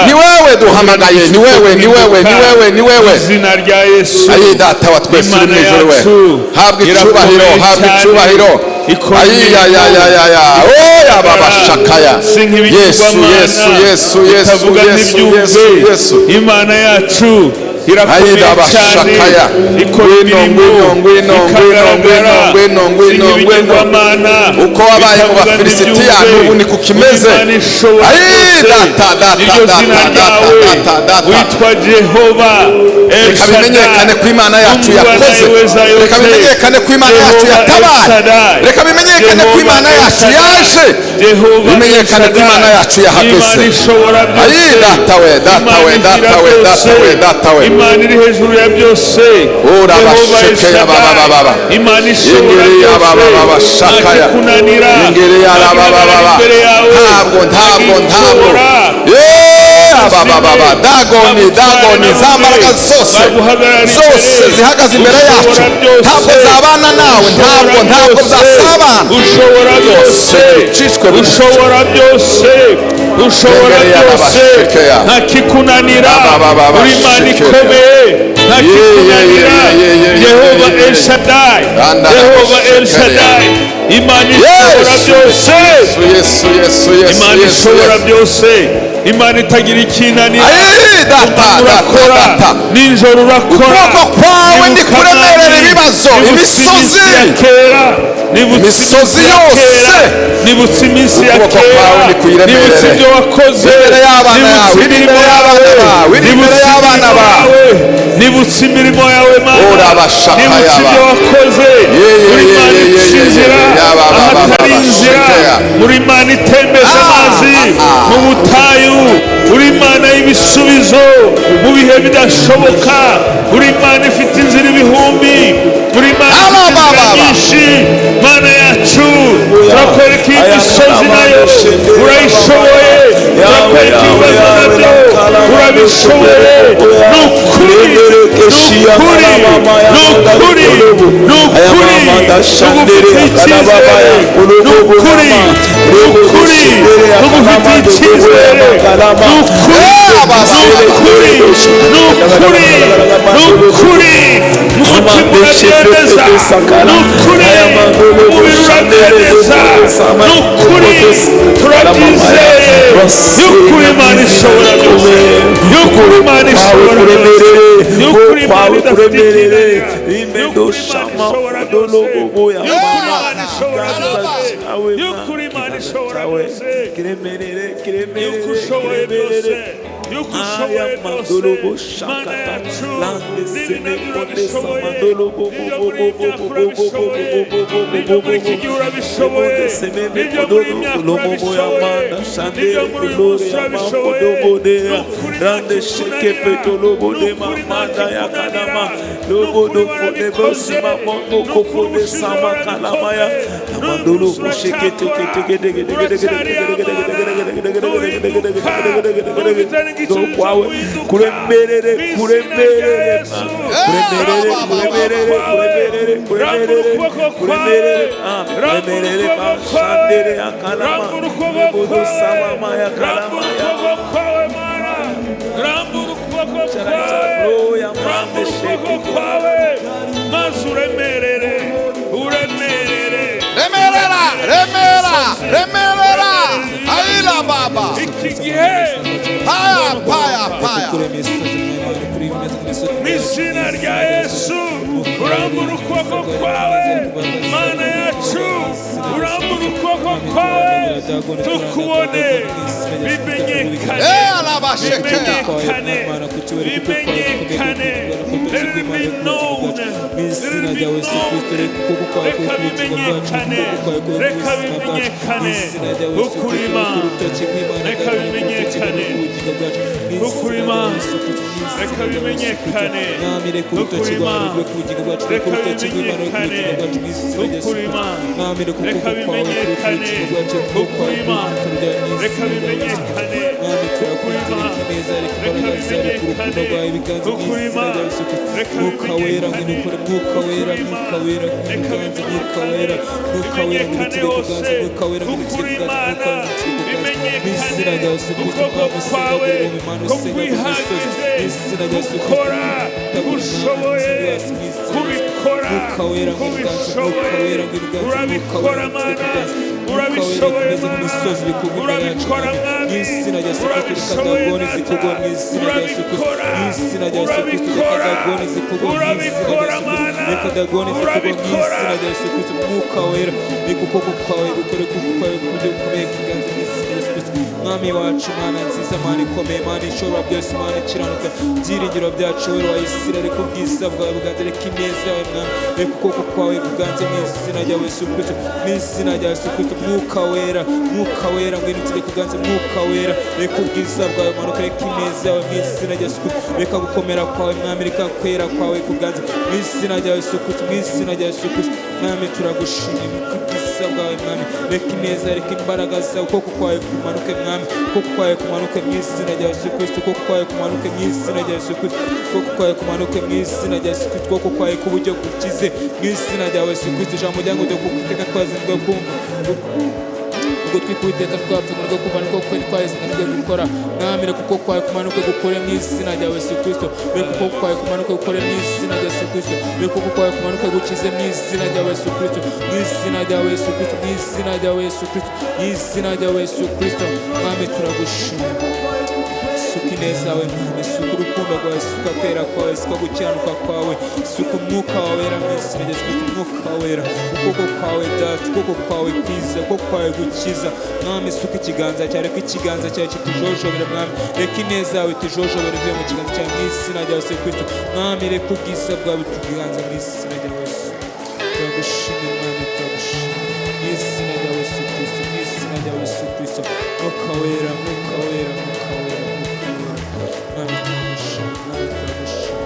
[SPEAKER 1] Ni wewe duhamagaye, ni wewe, ni wewe, ni wewe, ni wewe.
[SPEAKER 4] Izina rya Yesu.
[SPEAKER 1] Ayi Data wa twese uri mu
[SPEAKER 4] Imana
[SPEAKER 1] ijoro we,
[SPEAKER 4] yacu
[SPEAKER 1] habwa icyubahiro,
[SPEAKER 4] irakomeye
[SPEAKER 1] habwa
[SPEAKER 4] cyane.
[SPEAKER 1] icyubahiro.
[SPEAKER 4] Ikora
[SPEAKER 1] Ayiyayayaya, oya babashakaya.
[SPEAKER 4] Si
[SPEAKER 1] Yesu,
[SPEAKER 4] nk'ibigirwamana
[SPEAKER 1] Yesu, Yesu, Yesu,
[SPEAKER 4] itavuga
[SPEAKER 1] Yesu,
[SPEAKER 4] ntibyumve.
[SPEAKER 1] Yesu, Yesu.
[SPEAKER 4] Imana yacu irakomeye
[SPEAKER 1] Ayida
[SPEAKER 4] cyane,
[SPEAKER 1] bashakaya.
[SPEAKER 4] ikora
[SPEAKER 1] Ngwino,
[SPEAKER 4] imirimo
[SPEAKER 1] ngwino, ngwino, ngwino,
[SPEAKER 4] ikagaragara.
[SPEAKER 1] ngwino, ngwino,
[SPEAKER 4] Si
[SPEAKER 1] ngwino.
[SPEAKER 4] nk'ibigirwamana
[SPEAKER 1] Uko wabaye mu
[SPEAKER 4] bitavuga
[SPEAKER 1] Bafilisitiya,
[SPEAKER 4] ntibyumve.
[SPEAKER 1] n'ubu niko ukimeze.
[SPEAKER 4] Imana ishobora
[SPEAKER 1] Ayi,
[SPEAKER 4] byose.
[SPEAKER 1] data, data,
[SPEAKER 4] Niryo
[SPEAKER 1] data,
[SPEAKER 4] zina
[SPEAKER 1] data,
[SPEAKER 4] ryawe.
[SPEAKER 1] data, data.
[SPEAKER 4] Witwa Jehova El
[SPEAKER 1] Reka bimenyekane
[SPEAKER 4] Shaddai.
[SPEAKER 1] ko Imana yacu
[SPEAKER 4] Mungu
[SPEAKER 1] yakoze.
[SPEAKER 4] anayeweza yote.
[SPEAKER 1] Reka bimenyekane ko Imana yacu
[SPEAKER 4] Jehova El
[SPEAKER 1] yatabaye.
[SPEAKER 4] Shaddai.
[SPEAKER 1] Reka bimenyekane ko
[SPEAKER 4] Jehova
[SPEAKER 1] Imana
[SPEAKER 4] El
[SPEAKER 1] yacu
[SPEAKER 4] Shaddai.
[SPEAKER 1] yaje.
[SPEAKER 4] Jehova El
[SPEAKER 1] Bimenyekane ko Imana
[SPEAKER 4] Shaddai.
[SPEAKER 1] yacu yahageze.
[SPEAKER 4] Imana ishobora byose.
[SPEAKER 1] Ayi, data we, data we,
[SPEAKER 4] Imana igira
[SPEAKER 1] data we,
[SPEAKER 4] byose.
[SPEAKER 1] data we, data we.
[SPEAKER 4] Imana iri hejuru ya byose.
[SPEAKER 1] Ora
[SPEAKER 4] Jehova El
[SPEAKER 1] basheke ya
[SPEAKER 4] Shaddai.
[SPEAKER 1] baba baba baba.
[SPEAKER 4] Imana ishobora
[SPEAKER 1] Ingeri ya baba
[SPEAKER 4] byose.
[SPEAKER 1] baba shakaya.
[SPEAKER 4] Ntakikunanira.
[SPEAKER 1] Ingeri ya baba baba.
[SPEAKER 4] Imbere yawe.
[SPEAKER 1] Ntabwo, ntabwo, ntabwo.
[SPEAKER 4] Ntakikunanira.
[SPEAKER 1] Yeah, baba baba. Dagoni, Dagoni, za mbaraga zose zose zihagaze imbere yacu, ntabwo zabana nawe, ntabwo, ntabwo zasabana.
[SPEAKER 4] Ushobora byose,
[SPEAKER 1] Bicishwe bugufi.
[SPEAKER 4] ushobora byose, ushobora
[SPEAKER 1] Imbere
[SPEAKER 4] byose,
[SPEAKER 1] y'ababashikeya.
[SPEAKER 4] ntakikunanira.
[SPEAKER 1] Abababashikeya.
[SPEAKER 4] Uri Imana ikomeye, ntakikunanira.
[SPEAKER 1] Ye, ye, ye, ye, ye,
[SPEAKER 4] Yehova
[SPEAKER 1] ye, ye.
[SPEAKER 4] El Shaddai,
[SPEAKER 1] Randa
[SPEAKER 4] Yehova El
[SPEAKER 1] rabashikeya.
[SPEAKER 4] Shaddai, Imana ishobora
[SPEAKER 1] Yesu,
[SPEAKER 4] byose.
[SPEAKER 1] Yesu, Yesu, Yesu, Yesu,
[SPEAKER 4] Imana
[SPEAKER 1] Yesu,
[SPEAKER 4] ishobora
[SPEAKER 1] Yesu.
[SPEAKER 4] byose, Imana itagira ikinanira.
[SPEAKER 1] Ayi, data, data,
[SPEAKER 4] Urakora
[SPEAKER 1] data.
[SPEAKER 4] nijoro, urakora.
[SPEAKER 1] Ukuboko kwawe
[SPEAKER 4] Nibuka
[SPEAKER 1] ndikuremerera
[SPEAKER 4] Mwami,
[SPEAKER 1] ibibazo,
[SPEAKER 4] nibutse
[SPEAKER 1] imisozi.
[SPEAKER 4] iminsi ya kera, nibutse
[SPEAKER 1] Imisozi
[SPEAKER 4] iminsi ya
[SPEAKER 1] yose.
[SPEAKER 4] kera, nibutse iminsi ya
[SPEAKER 1] Ukuboko
[SPEAKER 4] kera,
[SPEAKER 1] kwawe ndikuyiremerere.
[SPEAKER 4] nibutse ibyo wakoze,
[SPEAKER 1] Imbere y'abana
[SPEAKER 4] nibutse
[SPEAKER 1] yawe,
[SPEAKER 4] imirimo
[SPEAKER 1] imbere y'abana
[SPEAKER 4] yawe,
[SPEAKER 1] bawe, imbere
[SPEAKER 4] nibutse
[SPEAKER 1] y'abana
[SPEAKER 4] imirimo
[SPEAKER 1] bawe.
[SPEAKER 4] yawe, nibutse imirimo yawe Mana,
[SPEAKER 1] Ora bashaka
[SPEAKER 4] nibutse
[SPEAKER 1] yaba.
[SPEAKER 4] ibyo wakoze.
[SPEAKER 1] Ye, ye,
[SPEAKER 4] Uri
[SPEAKER 1] ye,
[SPEAKER 4] Imana
[SPEAKER 1] ye, ye,
[SPEAKER 4] ica
[SPEAKER 1] ye,
[SPEAKER 4] inzira
[SPEAKER 1] ye, yaba, ba, ba,
[SPEAKER 4] ahatari
[SPEAKER 1] ba,
[SPEAKER 4] inzira,
[SPEAKER 1] shekeya.
[SPEAKER 4] uri Imana itembeza
[SPEAKER 1] Ah,
[SPEAKER 4] amazi
[SPEAKER 1] ah, ah.
[SPEAKER 4] mu butayu, uri Imana y'ibisubizo mu bihe bidashoboka, uri Imana ifite inzira ibihumbi, uri Imana ifite
[SPEAKER 1] Aba, ba,
[SPEAKER 4] inzira
[SPEAKER 1] ba, ba.
[SPEAKER 4] nyinshi. Mana yacu, turakwereka iyi misozi nayo urayishoboye, turakwereka ibibazo nabyo urabishoboye. Ni ukuri, ni ukuri, ni ukuri, ni ukuri, tugufitiye icyizere. Ni ukuri, ni ukuri, tugufitiye icyizere. Ni ukuri, ni ukuri, ni ukuri, ni ukuri, umutima urabyemeza. Ni ukuri, umubiri urabyemeza. Ni ukuri, turabyizeye y'ukuri Imana ishobora byose, y'ukuri Imana ishobora byose, y'ukuri Imana idafite ikinanira, y'ukuri Imana ishobora byose, y'ukuri Imana ishobora byose, y'ukuri Imana ishobora byose, yuko ushoboye byose, yuko ushoboye byose. Mana yacu, n'ibi nabyo urabishoboye, n'ibyo muri iyi myaka urabishoboye, n'ibyo muri iki gihe urabishoboye, n'ibyo muri iyi myaka urabishoboye, n'ibyo muri uyu munsi urabishoboye. Ni ukuri ntakikunanira, ni ukuri ntakikunanira, ni ukuri warabikoze, ni ukuri ubushize warabikoze, n'uyu munsi uracyakora, uracyari Imana, ntuhinduka, ntufite n'igisubizo
[SPEAKER 5] kwawe
[SPEAKER 4] guhinduka.
[SPEAKER 5] Kuremerere,
[SPEAKER 4] Mu izina rya
[SPEAKER 5] kuremerere,
[SPEAKER 4] Yesu,
[SPEAKER 5] kuremerere, kuremerere, kuremerere,
[SPEAKER 4] rambura
[SPEAKER 5] kuremerere,
[SPEAKER 4] ukuboko kwawe,
[SPEAKER 5] kuremerere,
[SPEAKER 4] rambura
[SPEAKER 5] kuremerere,
[SPEAKER 4] ukuboko kwawe,
[SPEAKER 5] mashandere akalama,
[SPEAKER 4] rambura ukuboko
[SPEAKER 5] ibudu
[SPEAKER 4] kwawe,
[SPEAKER 5] samama ya
[SPEAKER 4] rambura
[SPEAKER 5] kalama ya
[SPEAKER 4] ukuboko kwawe Mana, rambura ukuboko kwawe, rambura ukuboko kwawe, maze uremerere, uremerere.
[SPEAKER 1] Remerera, remera, remerera. Aila baba.
[SPEAKER 4] Iki gihe
[SPEAKER 1] Paya, paya, paya.
[SPEAKER 4] mu izina rya Yesu, urambura ukuboko kwawe Mana yacu, urambura ukuboko kwawe tukubone, bimenyekane,
[SPEAKER 1] Eh, alabashekea.
[SPEAKER 4] bimenyekane, bimenyekane. Let it be known, let it be known. Reka bimenyekane, reka bimenyekane ukurima, reka bimenyekane ukurima, reka bimenyekane ukurima, reka bimenyekane ukurima, reka bimenyekane ukurima, reka bimenyekane ukurima, reka bimenyekane ukurima, reka bimenyekane ukurima, reka bimenyekane, bimenyekane hose ukuri Imana, bimenyekane ukuboko kwawe. ko nkwihagije gukora, ushoboye kubikora, kubishoboye. Urabikora Mana, urabishoboye Mana, urabikora Mwami, urabishoboye Data, urabikora, urabikora, urabikora Mana, urabikora.
[SPEAKER 6] Mwuka Wera, reka ukuboko kwawe gukore, ukuboko kwawe ku buryo bukomeye kuganza mu izina rya Yesu Kristo. Mwami wacu, Mana nziza, Mana ikomeye, Mana ishobora byose, Mana ikiranuka, byiringiro byacu, Wera wa Isirayeli, reka ubwiza bwawe buganze, reka ineza yawe Mwami, reka ukuboko kwawe kuganze mu izina rya Yesu Kristo, mu izina rya Yesu Kristo. Mwuka Wera, Mwuka Wera, ngwino utegeke kuganze. Mwuka Wera, reka ubwiza bwawe bumanuke, reka ineza yawe mu izina rya Yesu Kristo, reka gukomera kwawe Mwami, reka kwera kwawe kuganze mu izina rya Yesu Kristo, mu izina rya Yesu Kristo. Mwami, turagushimye kubwiza bwawe Mwami, reka ineza, reka imbaraga zawe, ukuboko kwawe kumanuke Mwami, ukuboko kwawe kumanuke mu izina rya Yesu Kristo, ukuboko kwawe kumanuke mu izina rya Yesu Kristo, ukuboko kwawe kumanuke mu izina rya Yesu Kristo, ukuboko kwawe k'uburyo gukize mu izina rya Yesu Kristo. Ijambo ryangu ryo kuteka twazinzwe kumva ugutwi k'Uwiteka twapfa ngo kumva niko kwari twahise nibwo gukora. Mwami, reka ukuboko kwawe kumanuke gukore mu izina rya Yesu Kristo, reka ukuboko kwawe kumanuke gukore mu izina rya Yesu Kristo, reka ukuboko kwawe kumanuke gukize mu izina rya Yesu Kristo, mu izina rya Yesu Kristo, mu izina rya Yesu Kristo, mu izina rya Yesu Kristo. Mwami, turagushima. Suka ineza yawe Mwami, suka urukundo rwawe, suka kwera kwawe, suka gukiranuka kwawe, suka umwuka wawe wera mu izina rya Yesu Kristo. Umwuka wera, ukuboko kwawe Data, ukuboko kwawe kwiza, ukuboko kwawe gukiza Mwami, suka ikiganza cyawe, reka ikiganza cyawe kitujojobera Mwami, reka ineza yawe itujojobera ivuye mu kiganza cyawe mu izina rya Yesu Kristo. Mwami, reka ubwiza bwawe butuganze mu izina rya Yesu. Turagushimye Mwami, turagushimye mu izina rya Yesu Kristo, mu izina rya Yesu Kristo. Mwuka Wera, Mwuka Wera, Mwuka Wera, Mwuka Wera, Mwami turagushimye, Mwami turagushimye,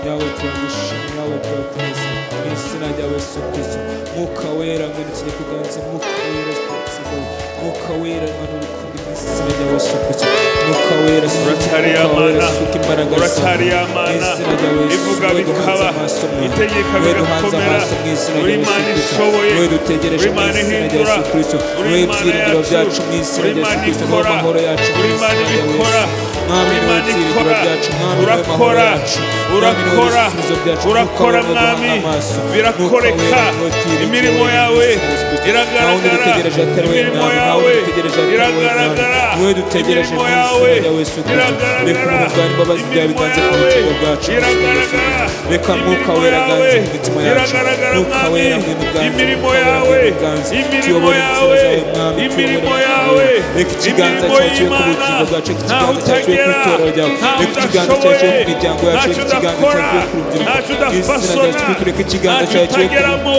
[SPEAKER 6] Yawe turagushimye, Yawe turakomeza mu izina rya Yesu Kristo. Mwuka Wera, ngwino tujye kuganza. Mwuka Wera, Mwuka Wera, ngwino urukundo mu izina rya Yesu Kristo. Mwuka Wera, suka
[SPEAKER 4] Uracyari
[SPEAKER 6] Mwuka Wera,
[SPEAKER 4] Mana,
[SPEAKER 6] suka imbaraga zawe
[SPEAKER 4] uracyari
[SPEAKER 6] mu
[SPEAKER 4] Mana,
[SPEAKER 6] izina rya Yesu.
[SPEAKER 4] ivuga
[SPEAKER 6] Wowe duhanze
[SPEAKER 4] bikaba,
[SPEAKER 6] amaso Mwami,
[SPEAKER 4] itegeka
[SPEAKER 6] wowe duhanze
[SPEAKER 4] bigakomera.
[SPEAKER 6] amaso mu izina
[SPEAKER 4] Uri
[SPEAKER 6] rya Yesu
[SPEAKER 4] Imana
[SPEAKER 6] Kristo,
[SPEAKER 4] ishoboye,
[SPEAKER 6] wowe dutegereje
[SPEAKER 4] uri
[SPEAKER 6] mu
[SPEAKER 4] Imana
[SPEAKER 6] izina rya
[SPEAKER 4] ihindura,
[SPEAKER 6] Yesu Kristo,
[SPEAKER 4] uri
[SPEAKER 6] wowe
[SPEAKER 4] Imana
[SPEAKER 6] byiringiro
[SPEAKER 4] yacu,
[SPEAKER 6] byacu mu izina
[SPEAKER 4] uri
[SPEAKER 6] rya Yesu
[SPEAKER 4] Imana
[SPEAKER 6] Kristo, wowe
[SPEAKER 4] ikora,
[SPEAKER 6] mahoro yacu mu
[SPEAKER 4] uri Imana
[SPEAKER 6] izina rya
[SPEAKER 4] ibikora,
[SPEAKER 6] Yesu. Mwami,
[SPEAKER 4] uri
[SPEAKER 6] niwe
[SPEAKER 4] Imana
[SPEAKER 6] byiringiro
[SPEAKER 4] ikora,
[SPEAKER 6] byacu, Mwami, niwe mahoro
[SPEAKER 4] urakora,
[SPEAKER 6] yacu, Mwami, niwe
[SPEAKER 4] urakora,
[SPEAKER 6] bisubizo byacu. Mwuka
[SPEAKER 4] urakora
[SPEAKER 6] Wera, duhange
[SPEAKER 4] Mwami,
[SPEAKER 6] amaso. Mwuka
[SPEAKER 4] birakoreka,
[SPEAKER 6] Wera, niwe twiringiye
[SPEAKER 4] imirimo
[SPEAKER 6] mu
[SPEAKER 4] yawe
[SPEAKER 6] izina rya Yesu Kristo. Nta wundi
[SPEAKER 4] iragaragara,
[SPEAKER 6] dutegereje atari wowe
[SPEAKER 4] imirimo
[SPEAKER 6] Mwami, nta
[SPEAKER 4] yawe
[SPEAKER 6] wundi dutegereje atari wowe Mwami,
[SPEAKER 4] iragaragara,
[SPEAKER 6] niwe dutegereje
[SPEAKER 4] imirimo
[SPEAKER 6] mu izina
[SPEAKER 4] yawe
[SPEAKER 6] rya Yesu Kristo. Reka
[SPEAKER 4] iragaragara,
[SPEAKER 6] ubuntu bwawe n'imbabazi byawe
[SPEAKER 4] imirimo
[SPEAKER 6] biganze ku
[SPEAKER 4] yawe
[SPEAKER 6] bugingo bwacu mu izina rya Yesu
[SPEAKER 4] iragaragara,
[SPEAKER 6] Kristo. Reka Mwuka
[SPEAKER 4] imirimo
[SPEAKER 6] Wera
[SPEAKER 4] yawe
[SPEAKER 6] aganze mu mitima yacu.
[SPEAKER 4] iragaragara
[SPEAKER 6] Mwuka
[SPEAKER 4] Mwami,
[SPEAKER 6] Wera, ngwino uganze.
[SPEAKER 4] imirimo
[SPEAKER 6] Mwuka Wera,
[SPEAKER 4] yawe,
[SPEAKER 6] ngwino uganze.
[SPEAKER 4] imirimo
[SPEAKER 6] Tuyobore inzira
[SPEAKER 4] yawe,
[SPEAKER 6] zawe Mwami, tuyobore
[SPEAKER 4] imirimo
[SPEAKER 6] Mwuka
[SPEAKER 4] yawe,
[SPEAKER 6] Wera. Reka ikiganza
[SPEAKER 4] imirimo
[SPEAKER 6] cyawe kibe ku
[SPEAKER 4] y'Imana,
[SPEAKER 6] bugingo bwacu, reka
[SPEAKER 4] ntaho
[SPEAKER 6] ikiganza cyawe kibe ku
[SPEAKER 4] utagera,
[SPEAKER 6] itorero ryawe,
[SPEAKER 4] ntaho
[SPEAKER 6] reka ikiganza cyawe kibe
[SPEAKER 4] udashoboye,
[SPEAKER 6] ku miryango yacu,
[SPEAKER 4] ntacyo
[SPEAKER 6] reka ikiganza cyawe
[SPEAKER 4] udakora,
[SPEAKER 6] kibe ku rubyiruko.
[SPEAKER 4] ntacyo
[SPEAKER 6] Mu izina rya Yesu
[SPEAKER 4] udafasona,
[SPEAKER 6] Kristo, reka ikiganza
[SPEAKER 4] ntacyo
[SPEAKER 6] cyawe kibe ku
[SPEAKER 4] utageramo,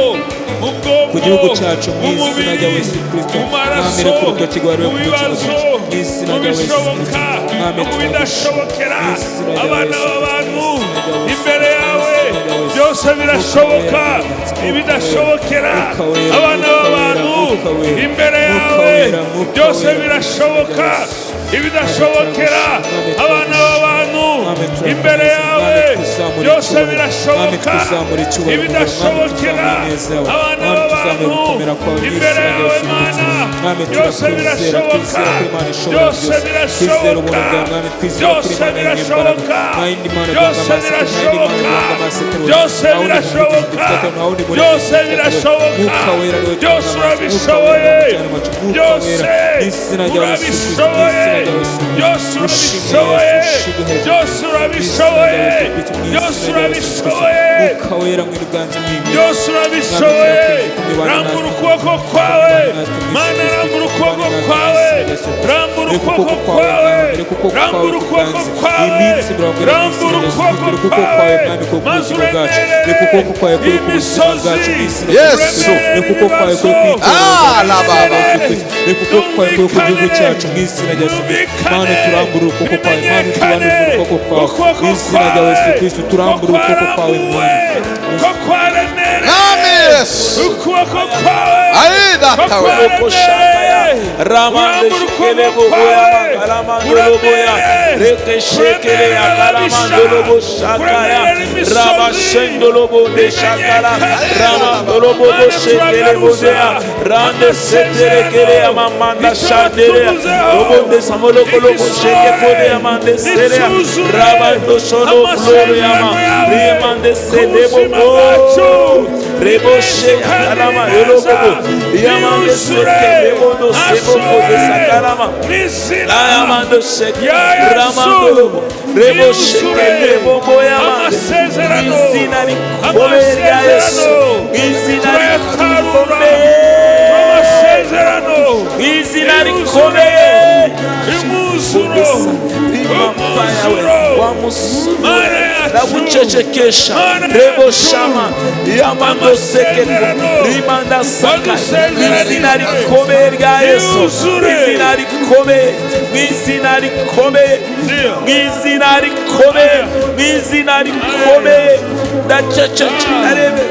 [SPEAKER 4] mu
[SPEAKER 6] ku gihugu
[SPEAKER 4] bwonko,
[SPEAKER 6] cyacu mu
[SPEAKER 4] mu
[SPEAKER 6] izina rya
[SPEAKER 4] mubiri,
[SPEAKER 6] Yesu Kristo.
[SPEAKER 4] mu
[SPEAKER 6] Mwami,
[SPEAKER 4] maraso,
[SPEAKER 6] reka urutoki rwawe
[SPEAKER 4] mu
[SPEAKER 6] rube ku bugingo
[SPEAKER 4] bibazo,
[SPEAKER 6] bwacu mu izina
[SPEAKER 4] mu
[SPEAKER 6] rya Yesu Kristo.
[SPEAKER 4] bishoboka,
[SPEAKER 6] Mwami,
[SPEAKER 4] no mu
[SPEAKER 6] turagushima
[SPEAKER 4] bidashobokera
[SPEAKER 6] mu izina rya
[SPEAKER 4] abana
[SPEAKER 6] Yesu Kristo, mu
[SPEAKER 4] b'abantu
[SPEAKER 6] izina rya Yesu
[SPEAKER 4] imbere
[SPEAKER 6] Kristo, mu
[SPEAKER 4] yawe
[SPEAKER 6] izina rya Yesu.
[SPEAKER 4] byose
[SPEAKER 6] Mwuka Wera,
[SPEAKER 4] birashoboka,
[SPEAKER 6] Mwuka Wera,
[SPEAKER 4] ibidashobokera
[SPEAKER 6] Mwuka Wera,
[SPEAKER 4] abana
[SPEAKER 6] Mwuka Wera,
[SPEAKER 4] b'abantu
[SPEAKER 6] Mwuka Wera,
[SPEAKER 4] imbere
[SPEAKER 6] Mwuka
[SPEAKER 4] yawe
[SPEAKER 6] Wera, Mwuka
[SPEAKER 4] byose
[SPEAKER 6] Wera, mu izina rya
[SPEAKER 4] birashoboka,
[SPEAKER 6] Yesu. Mwami,
[SPEAKER 4] ibidashobokera
[SPEAKER 6] turagushima, Mwami,
[SPEAKER 4] abana
[SPEAKER 6] turagushima.
[SPEAKER 4] b'abantu
[SPEAKER 6] Mwami,
[SPEAKER 4] imbere
[SPEAKER 6] turakomeza,
[SPEAKER 4] yawe
[SPEAKER 6] Mwami, tuzamura
[SPEAKER 4] byose
[SPEAKER 6] icyubahiro, Mwami,
[SPEAKER 4] birashoboka,
[SPEAKER 6] tuzamura icyubahiro, Mwami,
[SPEAKER 4] ibidashobokera
[SPEAKER 6] tuzamura ineza yawe,
[SPEAKER 4] abana
[SPEAKER 6] Mwami, tuzamura
[SPEAKER 4] b'abantu
[SPEAKER 6] gukomera kwawe mu
[SPEAKER 4] imbere
[SPEAKER 6] izina rya
[SPEAKER 4] yawe
[SPEAKER 6] Yesu Kristo.
[SPEAKER 4] Mana
[SPEAKER 6] Mwami,
[SPEAKER 4] byose
[SPEAKER 6] turakwizera,
[SPEAKER 4] birashoboka,
[SPEAKER 6] twizera ko Imana ishobora
[SPEAKER 4] byose
[SPEAKER 6] byose, twizera ubuntu
[SPEAKER 4] birashoboka,
[SPEAKER 6] bwawe Mwami, twizera ko
[SPEAKER 4] byose
[SPEAKER 6] Imana y'imbaraga,
[SPEAKER 4] birashoboka,
[SPEAKER 6] nta yindi Mana duhanga
[SPEAKER 4] byose
[SPEAKER 6] amaso, nta yindi Mana
[SPEAKER 4] birashoboka,
[SPEAKER 6] duhanga amaso atari wowe,
[SPEAKER 4] byose
[SPEAKER 6] nta wundi muvugizi
[SPEAKER 4] birashoboka,
[SPEAKER 6] dufite, nta wundi muremyi
[SPEAKER 4] byose
[SPEAKER 6] dufite atari wowe.
[SPEAKER 4] birashoboka,
[SPEAKER 6] Mwuka Wera niwe duhanga
[SPEAKER 4] byose
[SPEAKER 6] amaso, Mwuka Wera
[SPEAKER 4] urabishoboye,
[SPEAKER 6] niwe mujyanama wacu, Mwuka
[SPEAKER 4] byose
[SPEAKER 6] Wera mu izina rya Yesu Kristo, mu
[SPEAKER 4] urabishoboye,
[SPEAKER 6] izina rya Yesu Kristo.
[SPEAKER 4] byose
[SPEAKER 6] Ushimwe
[SPEAKER 4] urabishoboye,
[SPEAKER 6] Yesu, ushimwe hejuru.
[SPEAKER 4] byose
[SPEAKER 6] Mu izina rya
[SPEAKER 4] urabishoboye,
[SPEAKER 6] Yesu Kristo, mu
[SPEAKER 4] byose
[SPEAKER 6] izina rya Yesu Kristo.
[SPEAKER 4] urabishoboye,
[SPEAKER 6] Mwuka Wera ngwino uganze mu iyi minsi.
[SPEAKER 4] byose
[SPEAKER 6] Mwami,
[SPEAKER 4] urabishoboye,
[SPEAKER 6] turakwinginze kumibana
[SPEAKER 4] rambura
[SPEAKER 6] natwe,
[SPEAKER 4] ukuboko kwawe
[SPEAKER 6] kumibana natwe mu izina
[SPEAKER 4] Mana,
[SPEAKER 6] rya Yesu
[SPEAKER 4] rambura
[SPEAKER 6] Kristo,
[SPEAKER 4] ukuboko
[SPEAKER 6] kumibana natwe mu
[SPEAKER 4] kwawe,
[SPEAKER 6] izina rya Yesu Kristo.
[SPEAKER 4] rambura
[SPEAKER 6] Reka
[SPEAKER 4] ukuboko
[SPEAKER 6] ukuboko kwawe
[SPEAKER 4] kwawe,
[SPEAKER 6] Mwami, reka ukuboko kwawe
[SPEAKER 4] rambura ukuboko
[SPEAKER 6] kuganze. Iyi
[SPEAKER 4] kwawe,
[SPEAKER 6] minsi 70 mu izina
[SPEAKER 4] rambura
[SPEAKER 6] rya Yesu
[SPEAKER 4] ukuboko
[SPEAKER 6] Kristo, reka ukuboko kwawe
[SPEAKER 4] kwawe,
[SPEAKER 6] Mwami kuri ku
[SPEAKER 4] maze
[SPEAKER 6] bugingo bwacu, reka
[SPEAKER 4] uremerere
[SPEAKER 6] ukuboko kwawe kuri ku buzima bwacu
[SPEAKER 4] imisozi,
[SPEAKER 6] mu izina rya Yesu
[SPEAKER 1] Yesu.
[SPEAKER 6] Kristo, reka ukuboko kwawe kuri ku itorero
[SPEAKER 1] Ah,
[SPEAKER 6] ryawe mu
[SPEAKER 1] la
[SPEAKER 6] izina rya
[SPEAKER 1] baba.
[SPEAKER 6] Yesu Kristo, reka ukuboko kwawe kuri ku gihugu cyacu mu izina rya Yesu Kristo. Mana, turambure ukuboko kwawe, Mana, tubanure ukuboko kwawe mu izina rya Yesu Kristo, turambure ukuboko kwawe Mwami.
[SPEAKER 4] ko kwaremereye
[SPEAKER 1] Mwami Yesu.
[SPEAKER 4] ukuboko kwawe
[SPEAKER 1] Ayi data
[SPEAKER 4] ko
[SPEAKER 1] we.
[SPEAKER 4] kwaremereye
[SPEAKER 5] Ramande
[SPEAKER 4] urambura
[SPEAKER 5] shikele
[SPEAKER 4] ukuboko
[SPEAKER 5] boya,
[SPEAKER 4] kwawe
[SPEAKER 5] ramande boya,
[SPEAKER 4] uramereye
[SPEAKER 5] Rekeshekele akalamandolobo shakaya. Rabashendolobo de shakala. Ramandolobo shekele bodea. Rande seterekele amamanda shandere. Robo de samolokolobo sheke fode amande serea. Rabando solo gloria ma. Rimande sedebo. Rebo shekala yolobo. Yamande seke rebo sebo de sakalama. Ayamando sheke ramando rebo sheke rebo boyama. Izina likomeye rya Yesu. Izina likomeye. Izina likomeye. Ndagucecekesha rebo shama yamando seke rimanda saka. Izina likomeye rya Yesu. Izina likomeye. Izina likomeye. Izina likomeye. Izina likomeye. Ndaceceke arebe.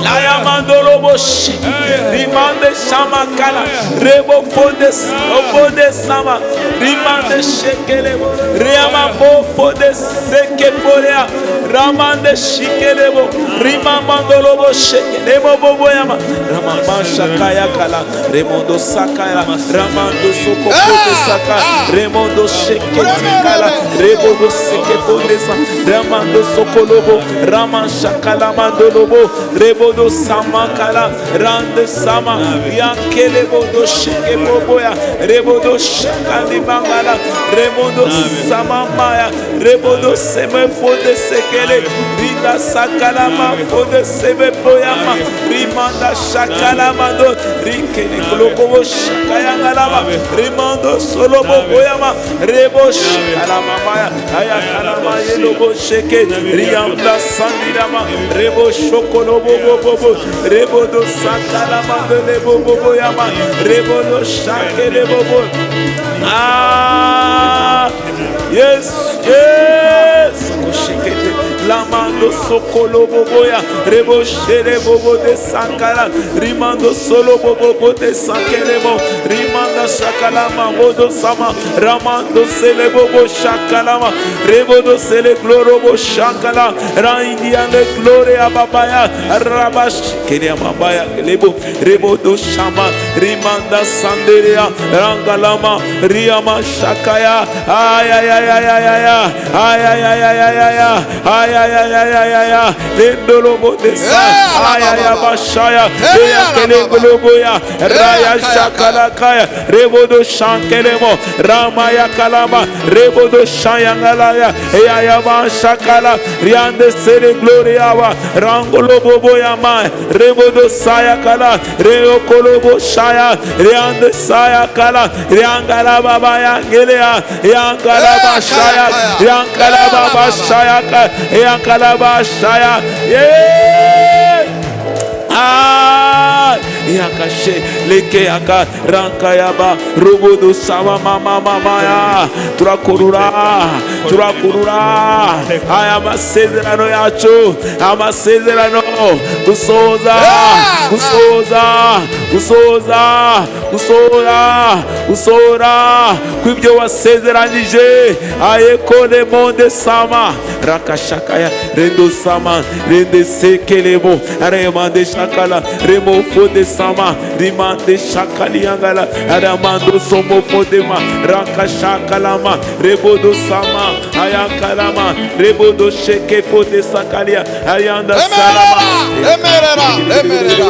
[SPEAKER 5] Layamandoloboshi rimande shamakala rebo fondes obode sama rimande shekelebo riamambo fondes sekeforea ramande shikelebo rimamandolobo shekelebo boboyama ramamashakaya kala remondo sakaya ramando sokofote saka remondo sheketikala rebodo sekefondesa ramando sokolobo ramashakala mandolobo rebodo samakala rande sama yakelebo do sheke boboya rebodo shakali mangala remondo samamaya rebodo seme fode sekele rinda sakala ma fode seme boyama rimanda shakala mando rikele klokobo shakaya rimando solobo boyama rebo shakala mamaya ayakala mayelobo sheke rianda sandirama rebo shokolobo bobo rebo do sakala mando lebo bobo yama rebo do shakele bobo. Ah yes yes koshekete lamando sokolo boboya rebo shere bobo de sankara rimando solo bobo de sankelebo rimanda shakala mambo sama ramando sele bobo shakalama rebo do sele glorobo shakala raindia le gloria babaya rabash kenya mabaya lebo rebo do shama rimanda sanderia rangalama riama shakaya ay ay ay ay ay ay ay ay ay ay ay ay ay ay ay ay ay ay lendolobo de sa ay ay abashaya eyakelengoloboya raya shakalakaya rebodo shankelemo ramaya kalama rebodo shayangalaya eyayama shakala riande sere gloria wa rangoloboboya ma rebodo sayakala reokolobo shaya riande sayakala riangala baba yangelea yangala bashaya yangala baba shaya yangala bashaya yeah. Ah yakashe leke yaka rankayaba rubudu sama mama mama ya turakurura turakurura aya masezerano yacu amasezerano gusoza gusoza gusoza gusoza gusoza kwibyo wasezeranyije ayekole monde sama rakashakaya rendo sama rende sekelebo remande shakala remo fode sama rimande shakaliangala aramando somo fodema rakashakalama rebodo sama ayakalama rebodo sheke fode sakalia ayanda salama
[SPEAKER 1] emerera emerera.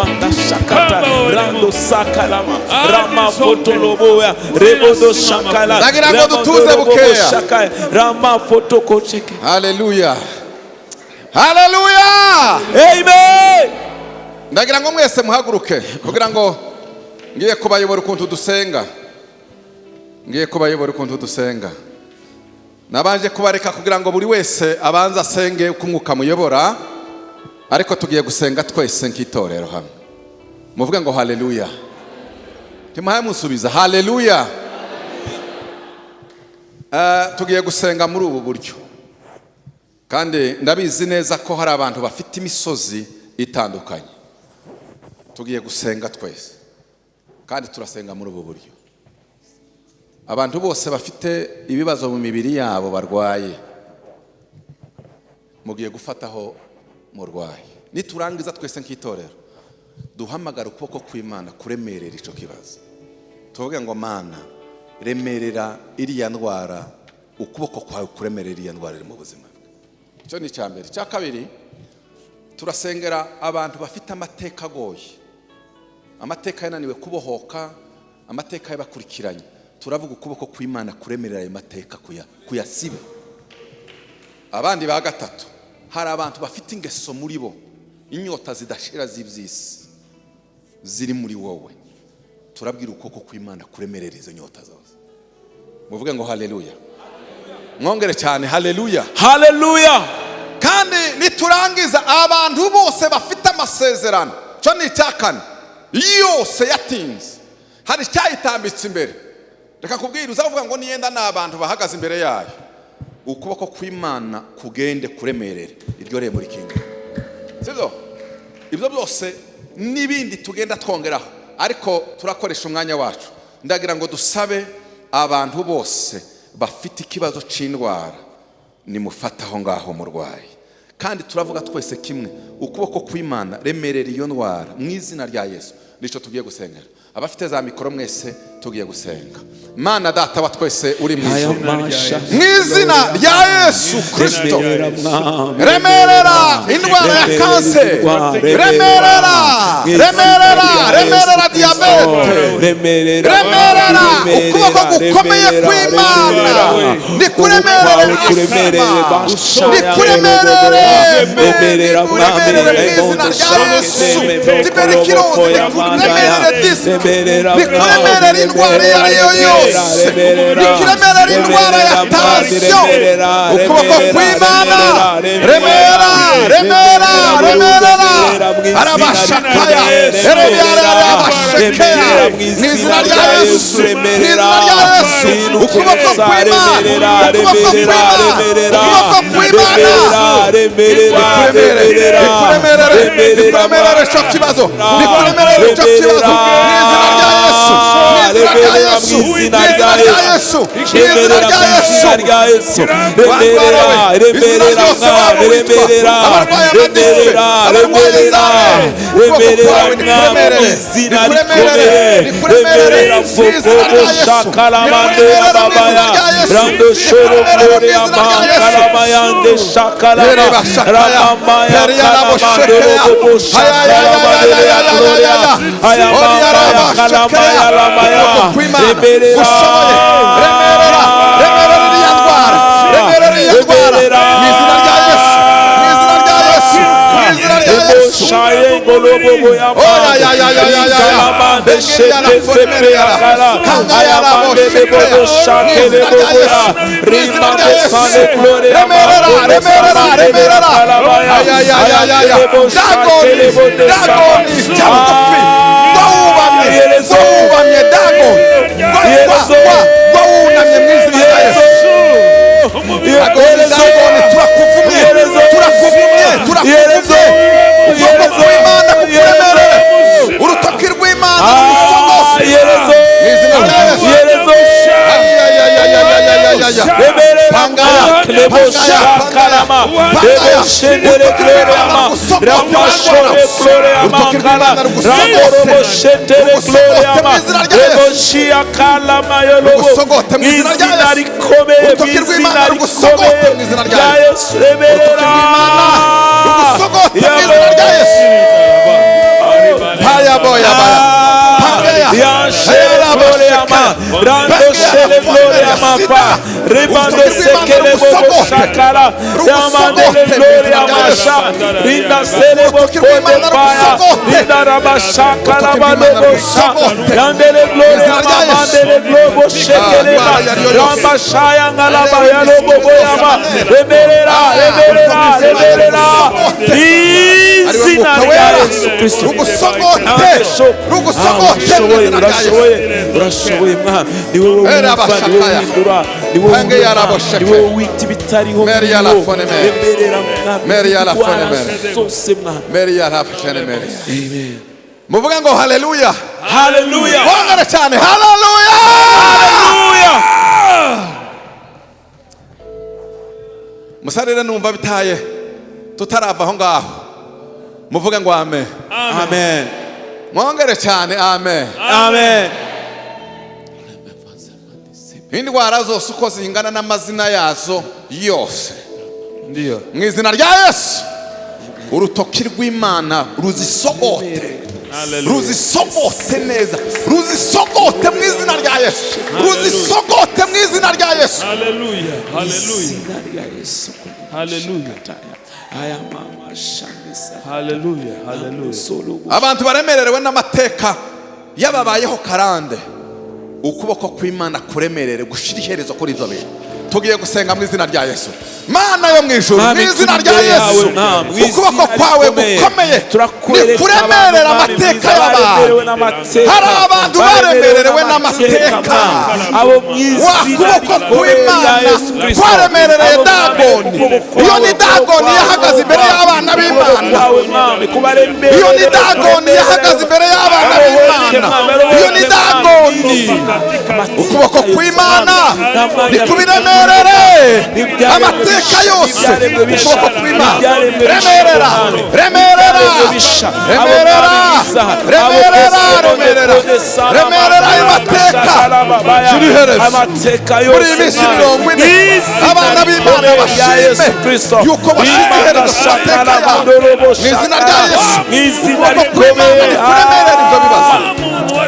[SPEAKER 5] Ramanda shakata
[SPEAKER 4] Kamba wa
[SPEAKER 5] rando sakalama
[SPEAKER 4] Ah,
[SPEAKER 5] rama
[SPEAKER 4] nisombe.
[SPEAKER 5] fotoloboya rebodo shakala
[SPEAKER 1] Ndagira ngo
[SPEAKER 5] Ramando
[SPEAKER 1] dutuze
[SPEAKER 5] robobo
[SPEAKER 1] bukeya.
[SPEAKER 5] shakaya rama fotokocheke.
[SPEAKER 1] Haleluya, haleluya.
[SPEAKER 5] Amen.
[SPEAKER 1] Ndagira ngo mwese muhaguruke kugira ngo ngiye kubayobora ukuntu dusenga, ngiye kubayobora ukuntu dusenga. Nabanje kubareka kugira ngo buri wese abanze asenge uko umwuka muyobora, ariko tugiye gusenga twese nk'itorero hamwe. Muvuge ngo haleluya. Timuhaye musubiza haleluya. Tugiye gusenga muri ubu buryo, kandi ndabizi neza ko hari abantu bafite imisozi itandukanye. Tugiye gusenga twese kandi turasenga muri ubu buryo. Abantu bose bafite ibibazo mu mibiri yabo, barwaye, mugiye gufataho murwaye. Niturangiza twese nk'itorero duhamagara ukuboko kw'Imana kuremerera icyo kibazo, tuvuge ngo: "Mana, remerera iriya ndwara, ukuboko kwawe kuremerera iriya ndwara iri mu buzima bwe." Icyo ni icya mbere. Icya kabiri, turasengera abantu bafite amateka agoye, amateka yananiwe kubohoka, amateka yabakurikiranye. Turavuga ukuboko kw'Imana kuremerera ayo mateka kuyasibe. Abandi ba gatatu, hari abantu bafite ingeso muri bo, inyota zidashira z'iby'isi ziri muri wowe. Turabwira ukuboko kw'Imana kuremerera izo nyota zose. Muvuge ngo haleluya, mwongere cyane haleluya.
[SPEAKER 5] Hallelujah.
[SPEAKER 1] Kandi niturangiza, abantu bose bafite amasezerano, cyo ni icya kane, yose yatinze, hari icyayitambitse imbere, reka kubwira uzavuga ngo niyenda ni abantu bahagaze imbere yayo, ukuboko kw'Imana kugende kuremerera iryo rembo rikinga, sibyo? Ibyo byose n'ibindi tugenda twongeraho, ariko turakoresha umwanya wacu. Ndagira ngo dusabe abantu bose bafite ikibazo cy'indwara, nimufate aho ngaho murwayi, kandi turavuga twese kimwe: ukuboko kw'Imana remerera iyo ndwara mu izina rya Yesu. Nicyo tugiye gusengera. Abafite za mikoro mwese, tugiye gusenga. Mana Data wa twese uri mu ijuru, mu izina rya Yesu Kirisito, remerera indwara ya kanseri, remerera, remerera, remerera diyabete, remerera. Ukuboko gukomeye kw'Imana nikuremerere asima, nikuremerere, nikuremerere mu izina rya Yesu. Tuberculose, nikuremerere disque, nikuremerere indwara iyo ari yo yose, nikuremerere indwara ya tansiyo. Ukuboko kw'Imana remera, remera, remerera. Arabashakaya erebyarabashekeya mu izina rya Yesu, mu izina rya Yesu. Ukuboko kw'Imana, ukuboko kw'Imana, ukuboko kw'Imana nikuremerere, nikuremerere icyo kibazo, nikuremerere icyo kibazo mu izina rya Yesu, mu izina rya Yesu, mu izina rya Yesu, mu izina rya Yesu.
[SPEAKER 5] Remerera, remerera, mwami, remerera, remerera, remerera, remerera, mwami, mu izina rikomeye, remerera. Vokobo shakalamande babaya rando shoro gloria mankalamayande shakalama ramamaya kalamande robobo shakalamande gloria ayamamaya kalamaya lamaya remerera.
[SPEAKER 1] Remerera, remerera iriya ndwara, remerera iriya ndwara mu izina rya Yesu, mu izina rya Yesu, mu izina rya Yesu. Oh, ya, ya, ya, ya, ya, ya, ya. Remerera, remerera, remerera. Ay, ay, ay, ay, ay, ay. Dagoni, Dagoni, cya bugufi, wawubamye, wawubamye Dagoni, wa wunamye mu izina rya Yesu. Dagoni, Dagoni, turakuvumye, turakuvumye, turakuvumye. Ukuboko kw'Imana kukuremerere, urutoki rw'Imana rugusogose mu izina rya Yesu. Ay, ay, ay, ay, ay, ay, ay, ay, ay. Pangaya, pangaya, pangaya, pangaya. Urutoki rw'Imana rugusogose, urutoki rw'Imana rugusogose, rugusogose mu izina rya Yesu. Rugusogote mu izina rya Yesu. Urutoki rw'Imana rugusogote mu izina rya Yesu. Urutoki rw'Imana rugusogote mu izina rya Yesu. Paya boya baya. Pangeya.
[SPEAKER 5] Yashere gloria ma, rando shele gloria ma pa, rebando sekele bobo shakara, ramandele gloria ma sha, rinda sele boko de paya, rinda raba shakara ba lobo sha, yandele gloria ma mandele globo shekele ba, ramba shaya ngalaba ya lobo boya ma, remerera, remerera, remerera, izina rya Yesu Kristo.
[SPEAKER 1] Rugusogote. Rugusogote mu
[SPEAKER 5] Urashoboye,
[SPEAKER 1] izina rya Yesu.
[SPEAKER 5] urashoboye, urashoboye mwana. Ni wowe
[SPEAKER 1] Era
[SPEAKER 5] wumva, ni wowe
[SPEAKER 1] bashakaya.
[SPEAKER 5] uhindura, ni wowe
[SPEAKER 1] Penge
[SPEAKER 5] urema,
[SPEAKER 1] yarabosheke.
[SPEAKER 5] ni wowe wita ibitariho
[SPEAKER 1] Meri
[SPEAKER 5] biriho.
[SPEAKER 1] yarafoneme.
[SPEAKER 5] Remerera mwana,
[SPEAKER 1] Meri
[SPEAKER 5] indwara
[SPEAKER 1] yarafoneme.
[SPEAKER 5] zose mwana.
[SPEAKER 1] Meri yarafashene meri. Muvuge ngo haleluya.
[SPEAKER 5] Hallelujah.
[SPEAKER 1] Wongere cyane haleluya.
[SPEAKER 5] Hallelujah.
[SPEAKER 1] Musarire numva bitaye tutarava aho ngaho. Muvuge ngo amen.
[SPEAKER 5] Amen.
[SPEAKER 1] Mwongere cyane amen.
[SPEAKER 5] Amen.
[SPEAKER 1] Indwara zose uko zingana n'amazina yazo yose,
[SPEAKER 4] Ndiyo.
[SPEAKER 1] mu izina rya Yesu, urutoki rw'Imana ruzisogote, ruzisogote neza, ruzisogote mu izina rya Yesu, ruzisogote mu izina rya Yesu.
[SPEAKER 4] Haleluya. Haleluya.
[SPEAKER 5] Izina rya Yesu.
[SPEAKER 4] Haleluya.
[SPEAKER 5] Aya mama shamisa.
[SPEAKER 4] Haleluya. Haleluya.
[SPEAKER 5] Solo.
[SPEAKER 1] Abantu baremererewe n'amateka yababayeho karande, ukuboko kw'Imana kuremerere gushira iherezo kuri ibyo bintu. Tugiye gusenga mu izina rya Yesu. Mana yo mu ijuru, mu
[SPEAKER 5] Mwami,
[SPEAKER 1] izina
[SPEAKER 5] turi
[SPEAKER 1] rya
[SPEAKER 5] imbere yawe,
[SPEAKER 1] Yesu,
[SPEAKER 5] Mwami, mu
[SPEAKER 1] ukuboko
[SPEAKER 5] izina
[SPEAKER 1] kwawe
[SPEAKER 5] rikomeye.
[SPEAKER 1] gukomeye
[SPEAKER 5] Turakwereka
[SPEAKER 1] nikuremerera
[SPEAKER 5] abantu, Mwami
[SPEAKER 1] amateka
[SPEAKER 5] mwiza,
[SPEAKER 1] y'abantu.
[SPEAKER 5] baremerewe n'amateka.
[SPEAKER 1] Hari abantu baremererewe n'amateka.
[SPEAKER 5] Mwami. Abo mu
[SPEAKER 1] Wa
[SPEAKER 5] izina
[SPEAKER 1] kuboko
[SPEAKER 5] rikomeye rya
[SPEAKER 1] kw'Imana
[SPEAKER 5] Yesu Kristo.
[SPEAKER 1] kwaremerereye
[SPEAKER 5] Abo, Mwami,
[SPEAKER 1] Dagoni.
[SPEAKER 5] ukuboko
[SPEAKER 1] Iyo
[SPEAKER 5] kwawe,
[SPEAKER 1] ni Dagoni
[SPEAKER 5] ukuboko
[SPEAKER 1] yahagaze imbere
[SPEAKER 5] kwawe,
[SPEAKER 1] y'abana
[SPEAKER 5] ukuboko
[SPEAKER 1] b'Imana.
[SPEAKER 5] kwawe, Mwami, kubaremerera,
[SPEAKER 1] Iyo ni Dagoni yahagaze imbere y'abana b'Imana. Iyo ni Dagoni. Ukuboko kw'Imana nikubiremerere amateka yose. Ukuboko kw'Imana remerera, remerera, remerera, remerera, remerera, remerera ayo mateka. Shira iherezo.
[SPEAKER 5] Amateka
[SPEAKER 1] Muri iyi
[SPEAKER 5] yose
[SPEAKER 1] minsi 40 abana b'Imana bashime yuko bashyize iherezo ku mateka yabo mu izina rya Yesu.
[SPEAKER 5] Mu izina
[SPEAKER 1] Ukuboko kw'Imana
[SPEAKER 5] rikomeye.
[SPEAKER 1] nikuremerera ibyo bibazo.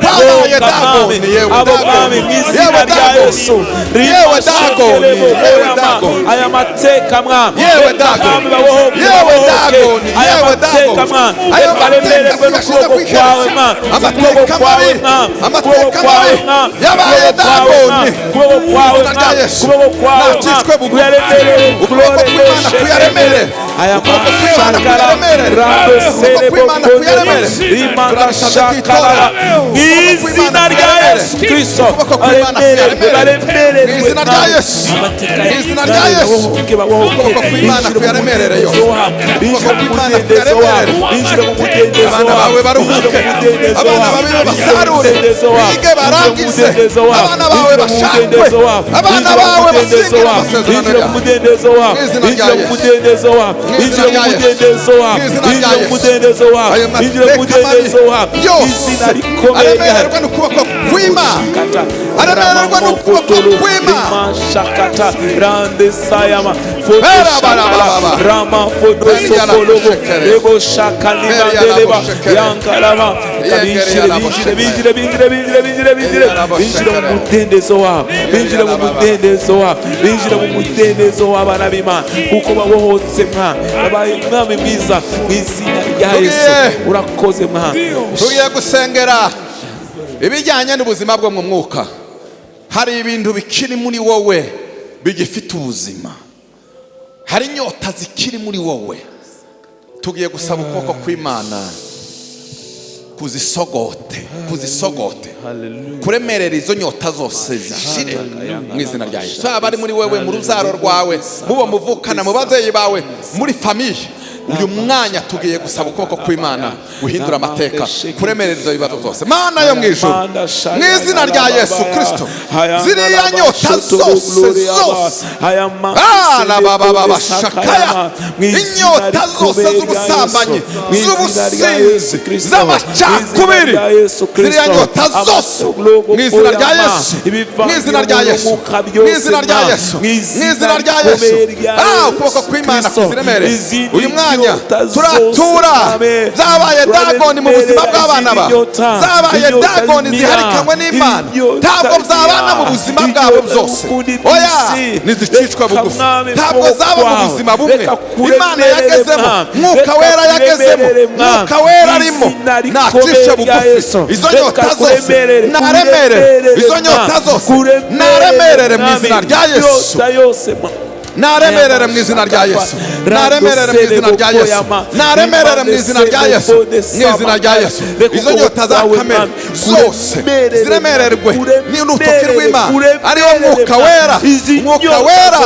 [SPEAKER 1] Kwabaye Dagoni, yewe
[SPEAKER 5] Abo mwami
[SPEAKER 1] Dagoni,
[SPEAKER 5] mu izina
[SPEAKER 1] yewe
[SPEAKER 5] rya
[SPEAKER 1] Dagoni,
[SPEAKER 5] Yesu,
[SPEAKER 1] yewe Dagoni, yewe Dagoni,
[SPEAKER 5] aya mateka mwami,
[SPEAKER 1] yewe
[SPEAKER 5] reka
[SPEAKER 1] Dagoni,
[SPEAKER 5] mwami babohoke,
[SPEAKER 1] yewe
[SPEAKER 5] babohoke.
[SPEAKER 1] Dagoni,
[SPEAKER 5] Aya
[SPEAKER 1] yewe
[SPEAKER 5] mateka
[SPEAKER 1] Dagoni.
[SPEAKER 5] mwami,
[SPEAKER 1] Ayo
[SPEAKER 5] reka
[SPEAKER 1] mateka
[SPEAKER 5] aremererwe
[SPEAKER 1] tuyashyize
[SPEAKER 5] n'ukuboko
[SPEAKER 1] ku iherezo.
[SPEAKER 5] kwawe mwami, ukuboko
[SPEAKER 1] Amateka
[SPEAKER 5] kwawe
[SPEAKER 1] mabi,
[SPEAKER 5] mwami,
[SPEAKER 1] amateka
[SPEAKER 5] ukuboko kwawe
[SPEAKER 1] mabi
[SPEAKER 5] mwami,
[SPEAKER 1] yabaye
[SPEAKER 5] ukuboko kwawe
[SPEAKER 1] Dagoni.
[SPEAKER 5] mwami, ukuboko kwawe
[SPEAKER 1] Izina rya
[SPEAKER 5] mwami,
[SPEAKER 1] Yesu.
[SPEAKER 5] ukuboko kwawe mwami,
[SPEAKER 1] Nacitswe bugufi.
[SPEAKER 5] kuyaremerere,
[SPEAKER 1] Ukuboko kw'Imana kuyaremerere.
[SPEAKER 5] Aya
[SPEAKER 1] Ukuboko kw'Imana
[SPEAKER 5] mashakara,
[SPEAKER 1] kuyaremerere.
[SPEAKER 5] rando
[SPEAKER 1] Ukuboko
[SPEAKER 5] serebo
[SPEAKER 1] kw'Imana
[SPEAKER 5] konde,
[SPEAKER 1] kuyaremerere.
[SPEAKER 5] rimanda
[SPEAKER 1] Turabisabye
[SPEAKER 5] shakara,
[SPEAKER 1] kwitorera.
[SPEAKER 5] mu izina rya Yesu Kristo,
[SPEAKER 1] Ukuboko kw'Imana
[SPEAKER 5] baremererwe,
[SPEAKER 1] kuyaremerere. Mu
[SPEAKER 5] baremererwe
[SPEAKER 1] izina rya
[SPEAKER 5] mwami.
[SPEAKER 1] Yesu.
[SPEAKER 5] Amateka
[SPEAKER 1] Mu izina rya Yesu.
[SPEAKER 5] babohoke, babohoke.
[SPEAKER 1] Ukuboko kw'Imana
[SPEAKER 5] Binjire mu
[SPEAKER 1] kuyaremerere yo.
[SPEAKER 5] mudendezo wabo, binjire
[SPEAKER 1] Ukuboko
[SPEAKER 5] mu
[SPEAKER 1] kw'Imana
[SPEAKER 5] mudendezo wabo,
[SPEAKER 1] kuyaremerere.
[SPEAKER 5] binjire mu mudendezo
[SPEAKER 1] Abana
[SPEAKER 5] wabo,
[SPEAKER 1] bawe baruhuke.
[SPEAKER 5] binjire mu mudendezo
[SPEAKER 1] Abana
[SPEAKER 5] wabo,
[SPEAKER 1] bawe
[SPEAKER 5] binjire mu
[SPEAKER 1] basarure.
[SPEAKER 5] mudendezo wabo,
[SPEAKER 1] Bige
[SPEAKER 5] binjire mu
[SPEAKER 1] barangize.
[SPEAKER 5] mudendezo wabo,
[SPEAKER 1] Abana bawe
[SPEAKER 5] binjire mu
[SPEAKER 1] bashakwe.
[SPEAKER 5] mudendezo wabo,
[SPEAKER 1] Abana
[SPEAKER 5] binjire mu
[SPEAKER 1] bawe
[SPEAKER 5] mudendezo
[SPEAKER 1] basingire
[SPEAKER 5] wabo,
[SPEAKER 1] amasezerano
[SPEAKER 5] binjire mu
[SPEAKER 1] yawe.
[SPEAKER 5] mudendezo wabo,
[SPEAKER 1] Mu izina rya
[SPEAKER 5] binjire mu
[SPEAKER 1] Yesu.
[SPEAKER 5] mudendezo wabo,
[SPEAKER 1] Mu izina
[SPEAKER 5] binjire mu
[SPEAKER 1] rya Yesu.
[SPEAKER 5] mudendezo wabo,
[SPEAKER 1] Mu izina rya
[SPEAKER 5] binjire mu
[SPEAKER 1] Yesu.
[SPEAKER 5] mudendezo wabo,
[SPEAKER 1] Ayo
[SPEAKER 5] binjire mu
[SPEAKER 1] mateka mabi
[SPEAKER 5] mudendezo wabo,
[SPEAKER 1] yose
[SPEAKER 5] izina rikomeye rya
[SPEAKER 1] aremererwa n'ukuboko kw'Imana, aremererwa n'ukuboko kw'Imana.
[SPEAKER 5] Shakata rande sayama foto
[SPEAKER 1] Bera
[SPEAKER 5] shakala
[SPEAKER 1] bara bara.
[SPEAKER 5] rama foto
[SPEAKER 1] Bera yara
[SPEAKER 5] sokolobo
[SPEAKER 1] shekere.
[SPEAKER 5] rebo shakali
[SPEAKER 1] Bera yara
[SPEAKER 5] mandeleba
[SPEAKER 1] shekere.
[SPEAKER 5] yankalama
[SPEAKER 1] Yengere
[SPEAKER 5] binjire
[SPEAKER 1] yara
[SPEAKER 5] binjire
[SPEAKER 1] shekere.
[SPEAKER 5] binjire binjire binjire binjire binjire
[SPEAKER 1] Yara
[SPEAKER 5] binjire mu
[SPEAKER 1] shekere.
[SPEAKER 5] mudendezo wabo, binjire mu
[SPEAKER 1] yara baba.
[SPEAKER 5] mudendezo wabo, binjire mu mudendezo w'abana b'Imana kuko babohotse mwa babaye mwami mwiza mu izina rya Yesu
[SPEAKER 1] Tugiye.
[SPEAKER 5] urakoze mwa
[SPEAKER 1] Tugiye gusengera ibijyanye n'ubuzima bwo mu mwuka. Hari ibintu bikiri muri wowe bigifite ubuzima, hari inyota zikiri muri wowe. Tugiye gusaba ukuboko kw'Imana kuzisogote, kuzisogote, kuremerera izo nyota zose zishire mu izina rya Yesu. Yaba ari muri wewe, mu rubyaro rwawe, mubo muvukana, mu babyeyi bawe, muri famiye, uyu mwanya tugiye gusaba ukuboko kw'Imana guhindura amateka, kuremerera ibyo bibazo byose. Mana yo mu ijuru, mu izina rya Yesu Kristo, ziriya nyota zose zose, shakaya, inyota zose z'ubusambanyi, z'ubusinzi, z'amacakubiri, ziriya nyota zose, mu izina rya Yesu, mu izina rya Yesu, mu izina rya Yesu, mu izina rya Yesu, ukuboko kw'Imana kuziremere uyu mwanya. mwanya
[SPEAKER 5] Inyota zose,
[SPEAKER 1] turatura
[SPEAKER 5] Mwami.
[SPEAKER 1] Zabaye Dagoni mu buzima bw'abana
[SPEAKER 5] Inyota,
[SPEAKER 1] bawe, zabaye
[SPEAKER 5] inyota
[SPEAKER 1] Dagoni
[SPEAKER 5] zimira,
[SPEAKER 1] ziharikanywe n'Imana,
[SPEAKER 5] inyota
[SPEAKER 1] ntabwo zabana mu
[SPEAKER 5] zimira,
[SPEAKER 1] buzima bwabo
[SPEAKER 5] inyota
[SPEAKER 1] byose.
[SPEAKER 5] gukunda
[SPEAKER 1] Oya,
[SPEAKER 5] iby'isi.
[SPEAKER 1] ntizicishwa
[SPEAKER 5] Reka,
[SPEAKER 1] bugufi,
[SPEAKER 5] Mwami,
[SPEAKER 1] ntabwo
[SPEAKER 5] ukuboko
[SPEAKER 1] zaba mu
[SPEAKER 5] kwawe.
[SPEAKER 1] buzima bumwe.
[SPEAKER 5] Reka
[SPEAKER 1] Imana
[SPEAKER 5] kuremerere,
[SPEAKER 1] yagezemo,
[SPEAKER 5] Mwami.
[SPEAKER 1] Mwuka
[SPEAKER 5] Reka
[SPEAKER 1] Wera yagezemo,
[SPEAKER 5] kuremerere, Mwami.
[SPEAKER 1] Mwuka Wera arimo,
[SPEAKER 5] Izina
[SPEAKER 1] nacishe
[SPEAKER 5] rikomeye rya
[SPEAKER 1] bugufi
[SPEAKER 5] Yesu.
[SPEAKER 1] izo
[SPEAKER 5] Reka
[SPEAKER 1] nyota zose,
[SPEAKER 5] kuremerere,
[SPEAKER 1] naremerere
[SPEAKER 5] kuremerere,
[SPEAKER 1] izo nyota
[SPEAKER 5] Mwami.
[SPEAKER 1] zose,
[SPEAKER 5] Kuremerere,
[SPEAKER 1] naremerere mu
[SPEAKER 5] Mwami.
[SPEAKER 1] izina rya Yesu.
[SPEAKER 5] Inyota yose, Mwami.
[SPEAKER 1] Naremerere mu izina rya Yesu, naremerere mu izina rya Yesu, naremerere mu izina rya Yesu, mu izina rya Yesu. Izo nyota za kamere zose ziremererwe n'urutoki rw'Imana, ariwo Mwuka Wera, Mwuka Wera.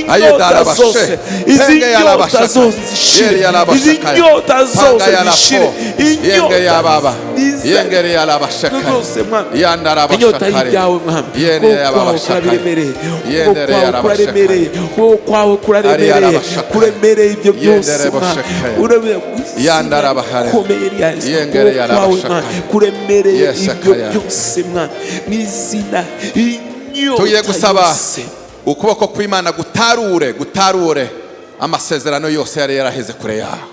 [SPEAKER 1] Ayedarabashe
[SPEAKER 5] Izi
[SPEAKER 1] penge
[SPEAKER 5] nyota
[SPEAKER 1] yarabashaka
[SPEAKER 5] zose zishire,
[SPEAKER 1] yeri
[SPEAKER 5] izi
[SPEAKER 1] yarabashaka
[SPEAKER 5] nyota
[SPEAKER 1] panga
[SPEAKER 5] zose zishire,
[SPEAKER 1] yarafo yenge
[SPEAKER 5] inyota
[SPEAKER 1] yarababa
[SPEAKER 5] iza-
[SPEAKER 1] yengeri yarabashaka
[SPEAKER 5] zose, Mwami. Inyota
[SPEAKER 1] yandarabashakare
[SPEAKER 5] y'ibyawe, Mwami.
[SPEAKER 1] yene
[SPEAKER 5] Ukuboko kwawe
[SPEAKER 1] yarabashaka
[SPEAKER 5] kurabiremereye, ukuboko
[SPEAKER 1] yendere
[SPEAKER 5] kwawe
[SPEAKER 1] yarabashaka
[SPEAKER 5] kuraremereye, ukuboko kwawe kuraremereye,
[SPEAKER 1] yarabashaka.
[SPEAKER 5] kuremereye ibyo byose,
[SPEAKER 1] Yendere
[SPEAKER 5] Mwami.
[SPEAKER 1] boshakaya.
[SPEAKER 5] Uremereye
[SPEAKER 1] Yandarabahare.
[SPEAKER 5] komeye rya Yesu.
[SPEAKER 1] Yengere
[SPEAKER 5] Ukuboko kwawe,
[SPEAKER 1] yarabashaka.
[SPEAKER 5] Mwami, kuremereye ibyo
[SPEAKER 1] Yesakaya.
[SPEAKER 5] byose, Mwami, mu izina inyota
[SPEAKER 1] Tugiye gusaba
[SPEAKER 5] yose.
[SPEAKER 1] ukuboko kw'Imana gutarure, gutarure amasezerano yose yari yaraheze kure yawe,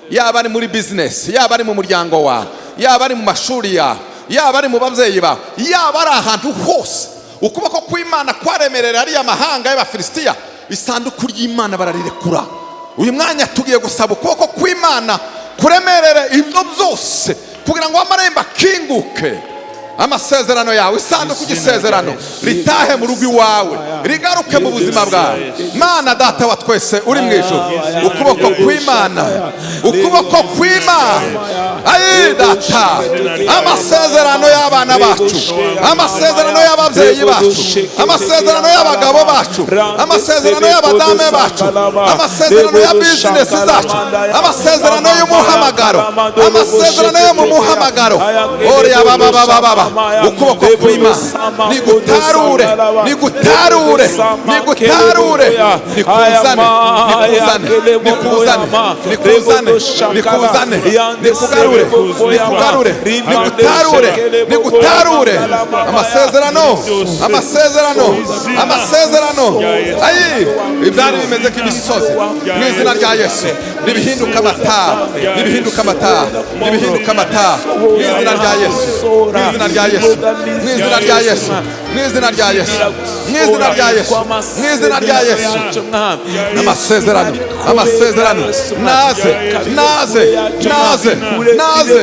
[SPEAKER 1] yaba ari muri bizinesi, yaba ari mu muryango wawe, yaba ari mu mashuri yawe, yaba ari mu babyeyi bawe, yaba ari ahantu hose. Ukuboko kw'Imana kwaremerera ariya mahanga y'Abafilisitiya, isanduku ry'Imana bararirekura. Uyu mwanya tugiye gusaba ukuboko kw'Imana kuremerere ibyo byose kugira ngo amarembo akinguke, amasezerano yawe, isanduku ry'isezerano ritahe mu rugo iwawe, rigaruke mu buzima bwawe. Mana Data wa twese uri mu ijuru, ukuboko kw'Imana, ukuboko kw'Imana, ayi Data, amasezerano y'abana bacu, amasezerano y'ababyeyi bacu, amasezerano y'abagabo bacu, amasezerano y'abadame bacu, amasezerano ya bizinesi zacu, amasezerano y'umuhamagaro, amasezerano yo mu muhamagaro, oriya baba baba baba, ukuboko kw'Imana nigutarure, nigutarure, nigutarure, nikuzane, nikuzane, nikuzane, nikuzane, nikuzane, nikugarure, nikugarure, nigutarure, nigutarure amasezerano, amasezerano, amasezerano. Ayi, ibyari bimeze nk'imisozi, mu izina rya Yesu nibihinduka amata, nibihinduka amata, nibihinduka amata, mu izina rya Yesu, mu izina rya Yesu, mu izina rya Yesu, mu izina rya Yesu, mu izina rya Yesu, mu izina rya Yesu. Amasezerano, amasezerano naze, naze, naze, naze,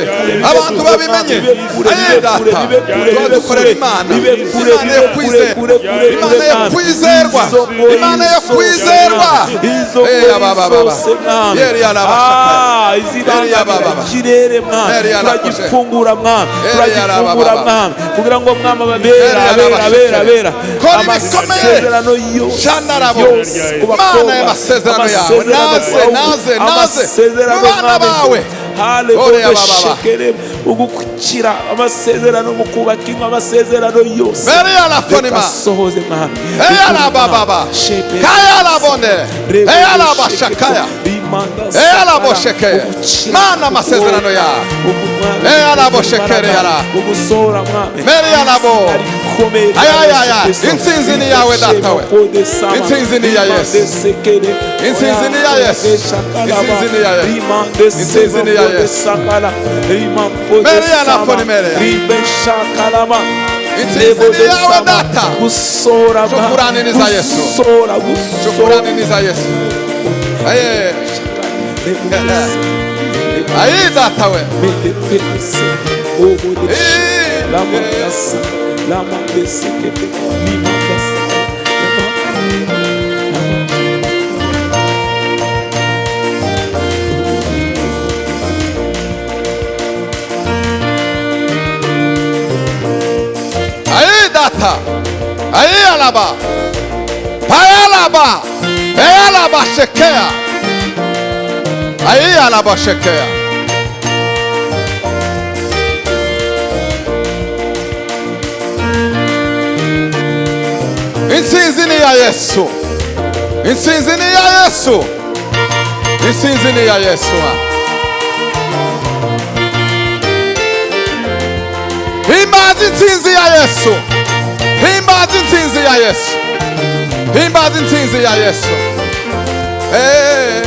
[SPEAKER 1] abantu babimenye. Aye Data, tuba dukorera Imana, Imana yo kwizerwa, Imana yo kwizerwa, Imana yo kwizerwa. Eh, baba baba yeri yarabashaka.
[SPEAKER 5] Izibangamira
[SPEAKER 1] Yari
[SPEAKER 5] ikirere, Mwami,
[SPEAKER 1] Yari yarakoze.
[SPEAKER 5] turagifungura, Mwami,
[SPEAKER 1] Yari
[SPEAKER 5] turagifungura,
[SPEAKER 1] yarababa.
[SPEAKER 5] Mwami, kugira ngo, Mwami, ababera
[SPEAKER 1] Yari
[SPEAKER 5] abera
[SPEAKER 1] yarabashaka.
[SPEAKER 5] abera abera
[SPEAKER 1] Kora ibikomeye.
[SPEAKER 5] amasezerano yose
[SPEAKER 1] Shandarabo.
[SPEAKER 5] yose ku
[SPEAKER 1] Mana
[SPEAKER 5] bakobwa,
[SPEAKER 1] y'amasezerano yawe,
[SPEAKER 5] amasezerano
[SPEAKER 1] naze,
[SPEAKER 5] ku bahungu,
[SPEAKER 1] naze, naze.
[SPEAKER 5] amasezerano,
[SPEAKER 1] Mu bana
[SPEAKER 5] Mwami,
[SPEAKER 1] bawe.
[SPEAKER 5] Haleluya,
[SPEAKER 1] Ore yabababa.
[SPEAKER 5] shekere, ugukira amasezerano mu kubaka ingo, amasezerano yose.
[SPEAKER 1] Beri yarafonima.
[SPEAKER 5] Reka sohoze, Mwami.
[SPEAKER 1] Eyarabababa.
[SPEAKER 5] Shepe-
[SPEAKER 1] Kayarabone.
[SPEAKER 5] Rebo-
[SPEAKER 1] Eyarabashakaya.
[SPEAKER 5] Rimanda
[SPEAKER 1] Eyaraboshekeye.
[SPEAKER 5] Ugukira.
[SPEAKER 1] Mana amasezerano yawe.
[SPEAKER 5] Umwami,
[SPEAKER 1] Eyaraboshekere yara.
[SPEAKER 5] ugusora, Mwami.
[SPEAKER 1] Meri yarabo.
[SPEAKER 5] Izina rikomeye rya
[SPEAKER 1] Ay, ay, ay,
[SPEAKER 5] Yesu
[SPEAKER 1] ay.
[SPEAKER 5] Kristo.
[SPEAKER 1] Intsinzi ni iyawe, Data we. Intsinzi ni iya Yesu. Intsinzi ni iya Yesu. Intsinzi ni iya Yesu. Intsinzi ni iya Yesu. Meri yarafone mere ya. Intsinzi ni iyawe, Data.
[SPEAKER 5] Gusora, Mwami.
[SPEAKER 1] Shukurani ni za Yesu.
[SPEAKER 5] Gusora, gusora.
[SPEAKER 1] Shukurani ni za Yesu. Aye. Ayi Data we. Eh. Ayi Data. Ayi alaba. Payalaba. Eyalaba shekea. Ayi alaba shekea. Intsinzi ni iya Yesu. Intsinzi ni iya Yesu. Intsinzi ni iya Yesu. Himbaza intsinzi ya Yesu. Himbaza intsinzi ya Yesu. Himbaza intsinzi ya Yesu. Eh.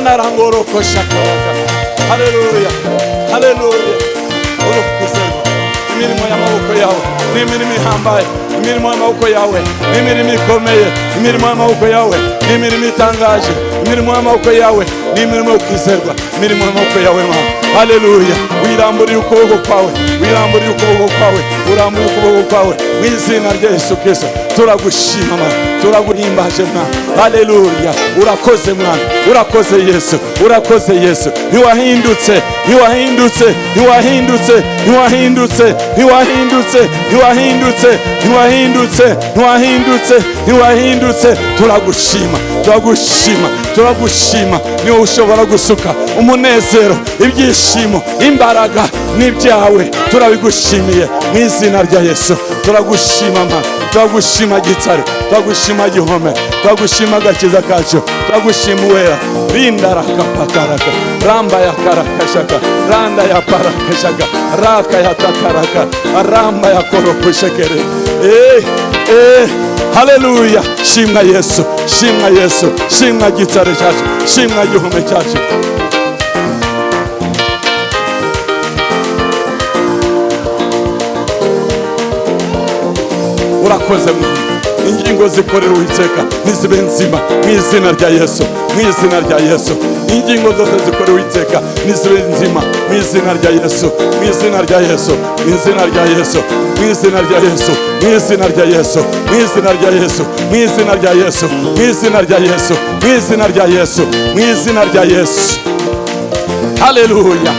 [SPEAKER 1] Ranarangorokoshakaraka. Haleluya, haleluya. Urukuzelwa imirimo y'amaboko yawe ni imirimo ihambaye, imirimo y'amaboko yawe ni imirimo ikomeye, imirimo y'amaboko yawe ni imirimo itangaje, imirimo y'amaboko yawe ni imirimo yo kwizerwa, imirimo y'amaboko yawe Mana. Haleluya. Wiramburiye ukuboko kwawe, wiramburiye ukuboko kwawe, urambuye ukuboko kwawe mu izina rya Yesu Kristo. Turagushima Mana, turaguhimbaje Mwana. Haleluya. Urakoze Mwana, urakoze Yesu, urakoze Yesu. Ntiwahindutse, ntiwahindutse, ntiwahindutse, ntiwahindutse, ntiwahindutse, ntiwahindutse, ntiwahindutse, ntiwahindutse, ntiwahindutse. Turagushima, turagushima, turagushima. Niwe ushobora gusuka umunezero, ibyishimo, imbaraga n'ibyawe. Turabigushimiye mu izina rya Yesu. Turagushima Mana, turagushima Gitare, turagushima Gihome, turagushima agakiza kacu, turagushima Uwera. Rinda rakapakaraka, ramba ya karakashaka, randa ya parakashaka, raka ya takaraka, ramba ya korokoshekere. Eh, eh, haleluya. Shimwa Yesu, shimwa Yesu, shimwa Gitare cyacu, shimwa Gihome cyacu. Urakoze Mwana. Ingingo zikorera Uwiteka nizibe nzima mu izina rya Yesu, mu izina rya Yesu. Ingingo zose zikorera Uwiteka nizibe nzima mu izina rya Yesu, mu izina rya Yesu, mu izina rya Yesu, mu izina rya Yesu, mu izina rya Yesu, mu izina rya Yesu, mu izina rya Yesu, mu izina rya Yesu, mu izina rya Yesu, mu izina rya Yesu. Haleluya,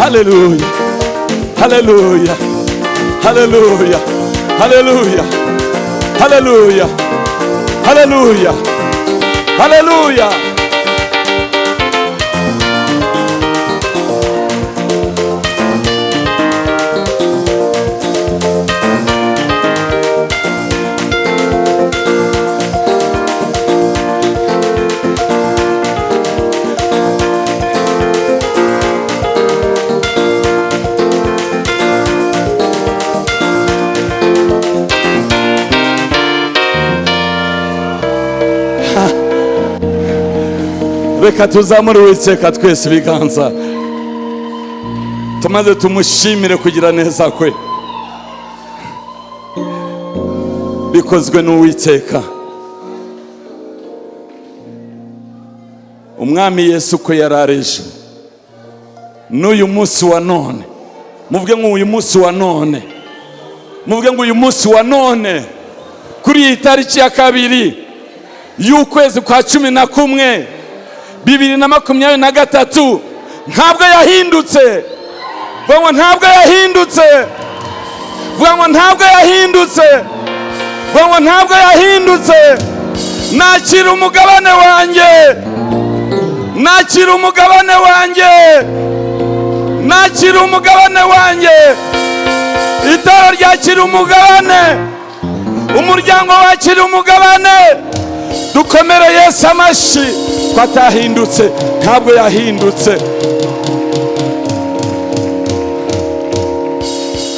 [SPEAKER 1] haleluya, haleluya. Haleluya, haleluya, haleluya, haleluya, haleluya. Reka tuzamure Uwiteka twese ibiganza, tumaze tumushimire kugira neza kwe bikozwe n'Uwiteka. Umwami Yesu ko yari ejo n'uyu munsi wa none, muvuge ngo uyu munsi wa none, muvuge ngo uyu munsi wa none, kuri iyi tariki ya 2 y'ukwezi kwa 11 2023, ntabwo yahindutse. Vuga ngo ntabwo yahindutse. Vuga ngo ntabwo yahindutse. Vuga ngo ntabwo yahindutse. Nakira umugabane wanjye, nakira umugabane wanjye, nakira umugabane wanjye. Itara ryakira umugabane, umuryango wakira umugabane. Dukomere Yesu amashyi ko atahindutse, ntabwo yahindutse.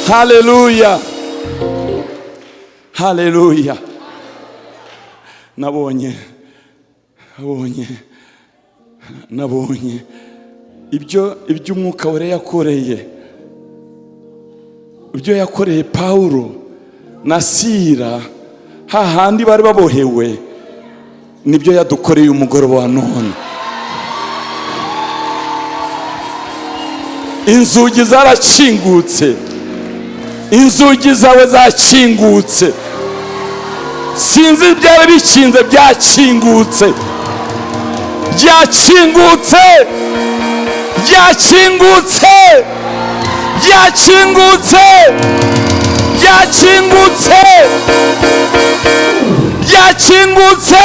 [SPEAKER 1] Haleluya, haleluya. Nabonye, nabonye, nabonye ibyo iby'umwuka wera yakoreye, ibyo yakoreye Pawulo na Sila hahandi bari babohewe, nibyo yadukoreye umugoroba wa none. Inzugi zarakingutse, inzugi zawe zakingutse, sinzi ibyari bikinze byakingutse, byakingutse, byakingutse, byakingutse, byakingutse, byakingutse.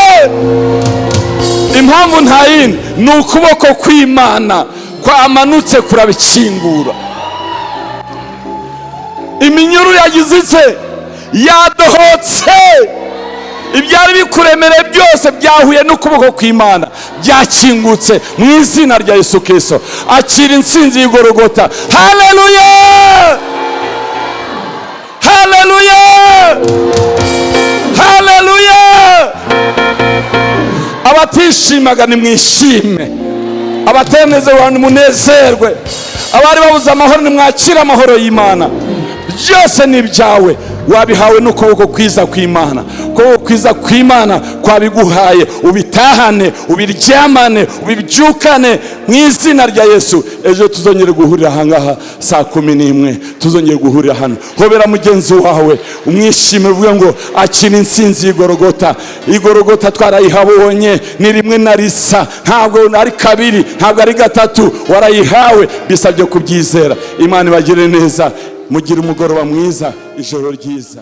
[SPEAKER 1] Impamvu nta yindi ni ukuboko kw'Imana kwamanutse kurabikingura. Iminyururu yagizitse yadohotse, ibyari bikuremereye byose byahuye n'ukuboko kw'Imana, byakingutse mu izina rya Yesu Kristo. Akira intsinzi y'Igorogota. Haleluya, haleluya, haleluya.
[SPEAKER 7] Abatishimaga nimwishime, abatenezerewe nimunezerwe, abari babuze amahoro nimwakire amahoro y'Imana. Byose ni ibyawe, wabihawe n'ukuboko kwiza kw'Imana. Ukuboko kwiza kw'Imana kwabiguhaye, ubitahane, ubiryamane, ubibyukane mu izina rya Yesu. Ejo tuzongere guhurira ahangaha saa 11, tuzongere guhurira hano. Hobera mugenzi wawe, umwishimire, uvuge ngo akina intsinzi y'Igorogota. Igorogota twarayihabonye, ni rimwe na risa, ntabwo ari kabiri, ntabwo ari gatatu, warayihawe, bisabye kubyizera. Imana ibagire neza, mugire umugoroba mwiza, ijoro ryiza.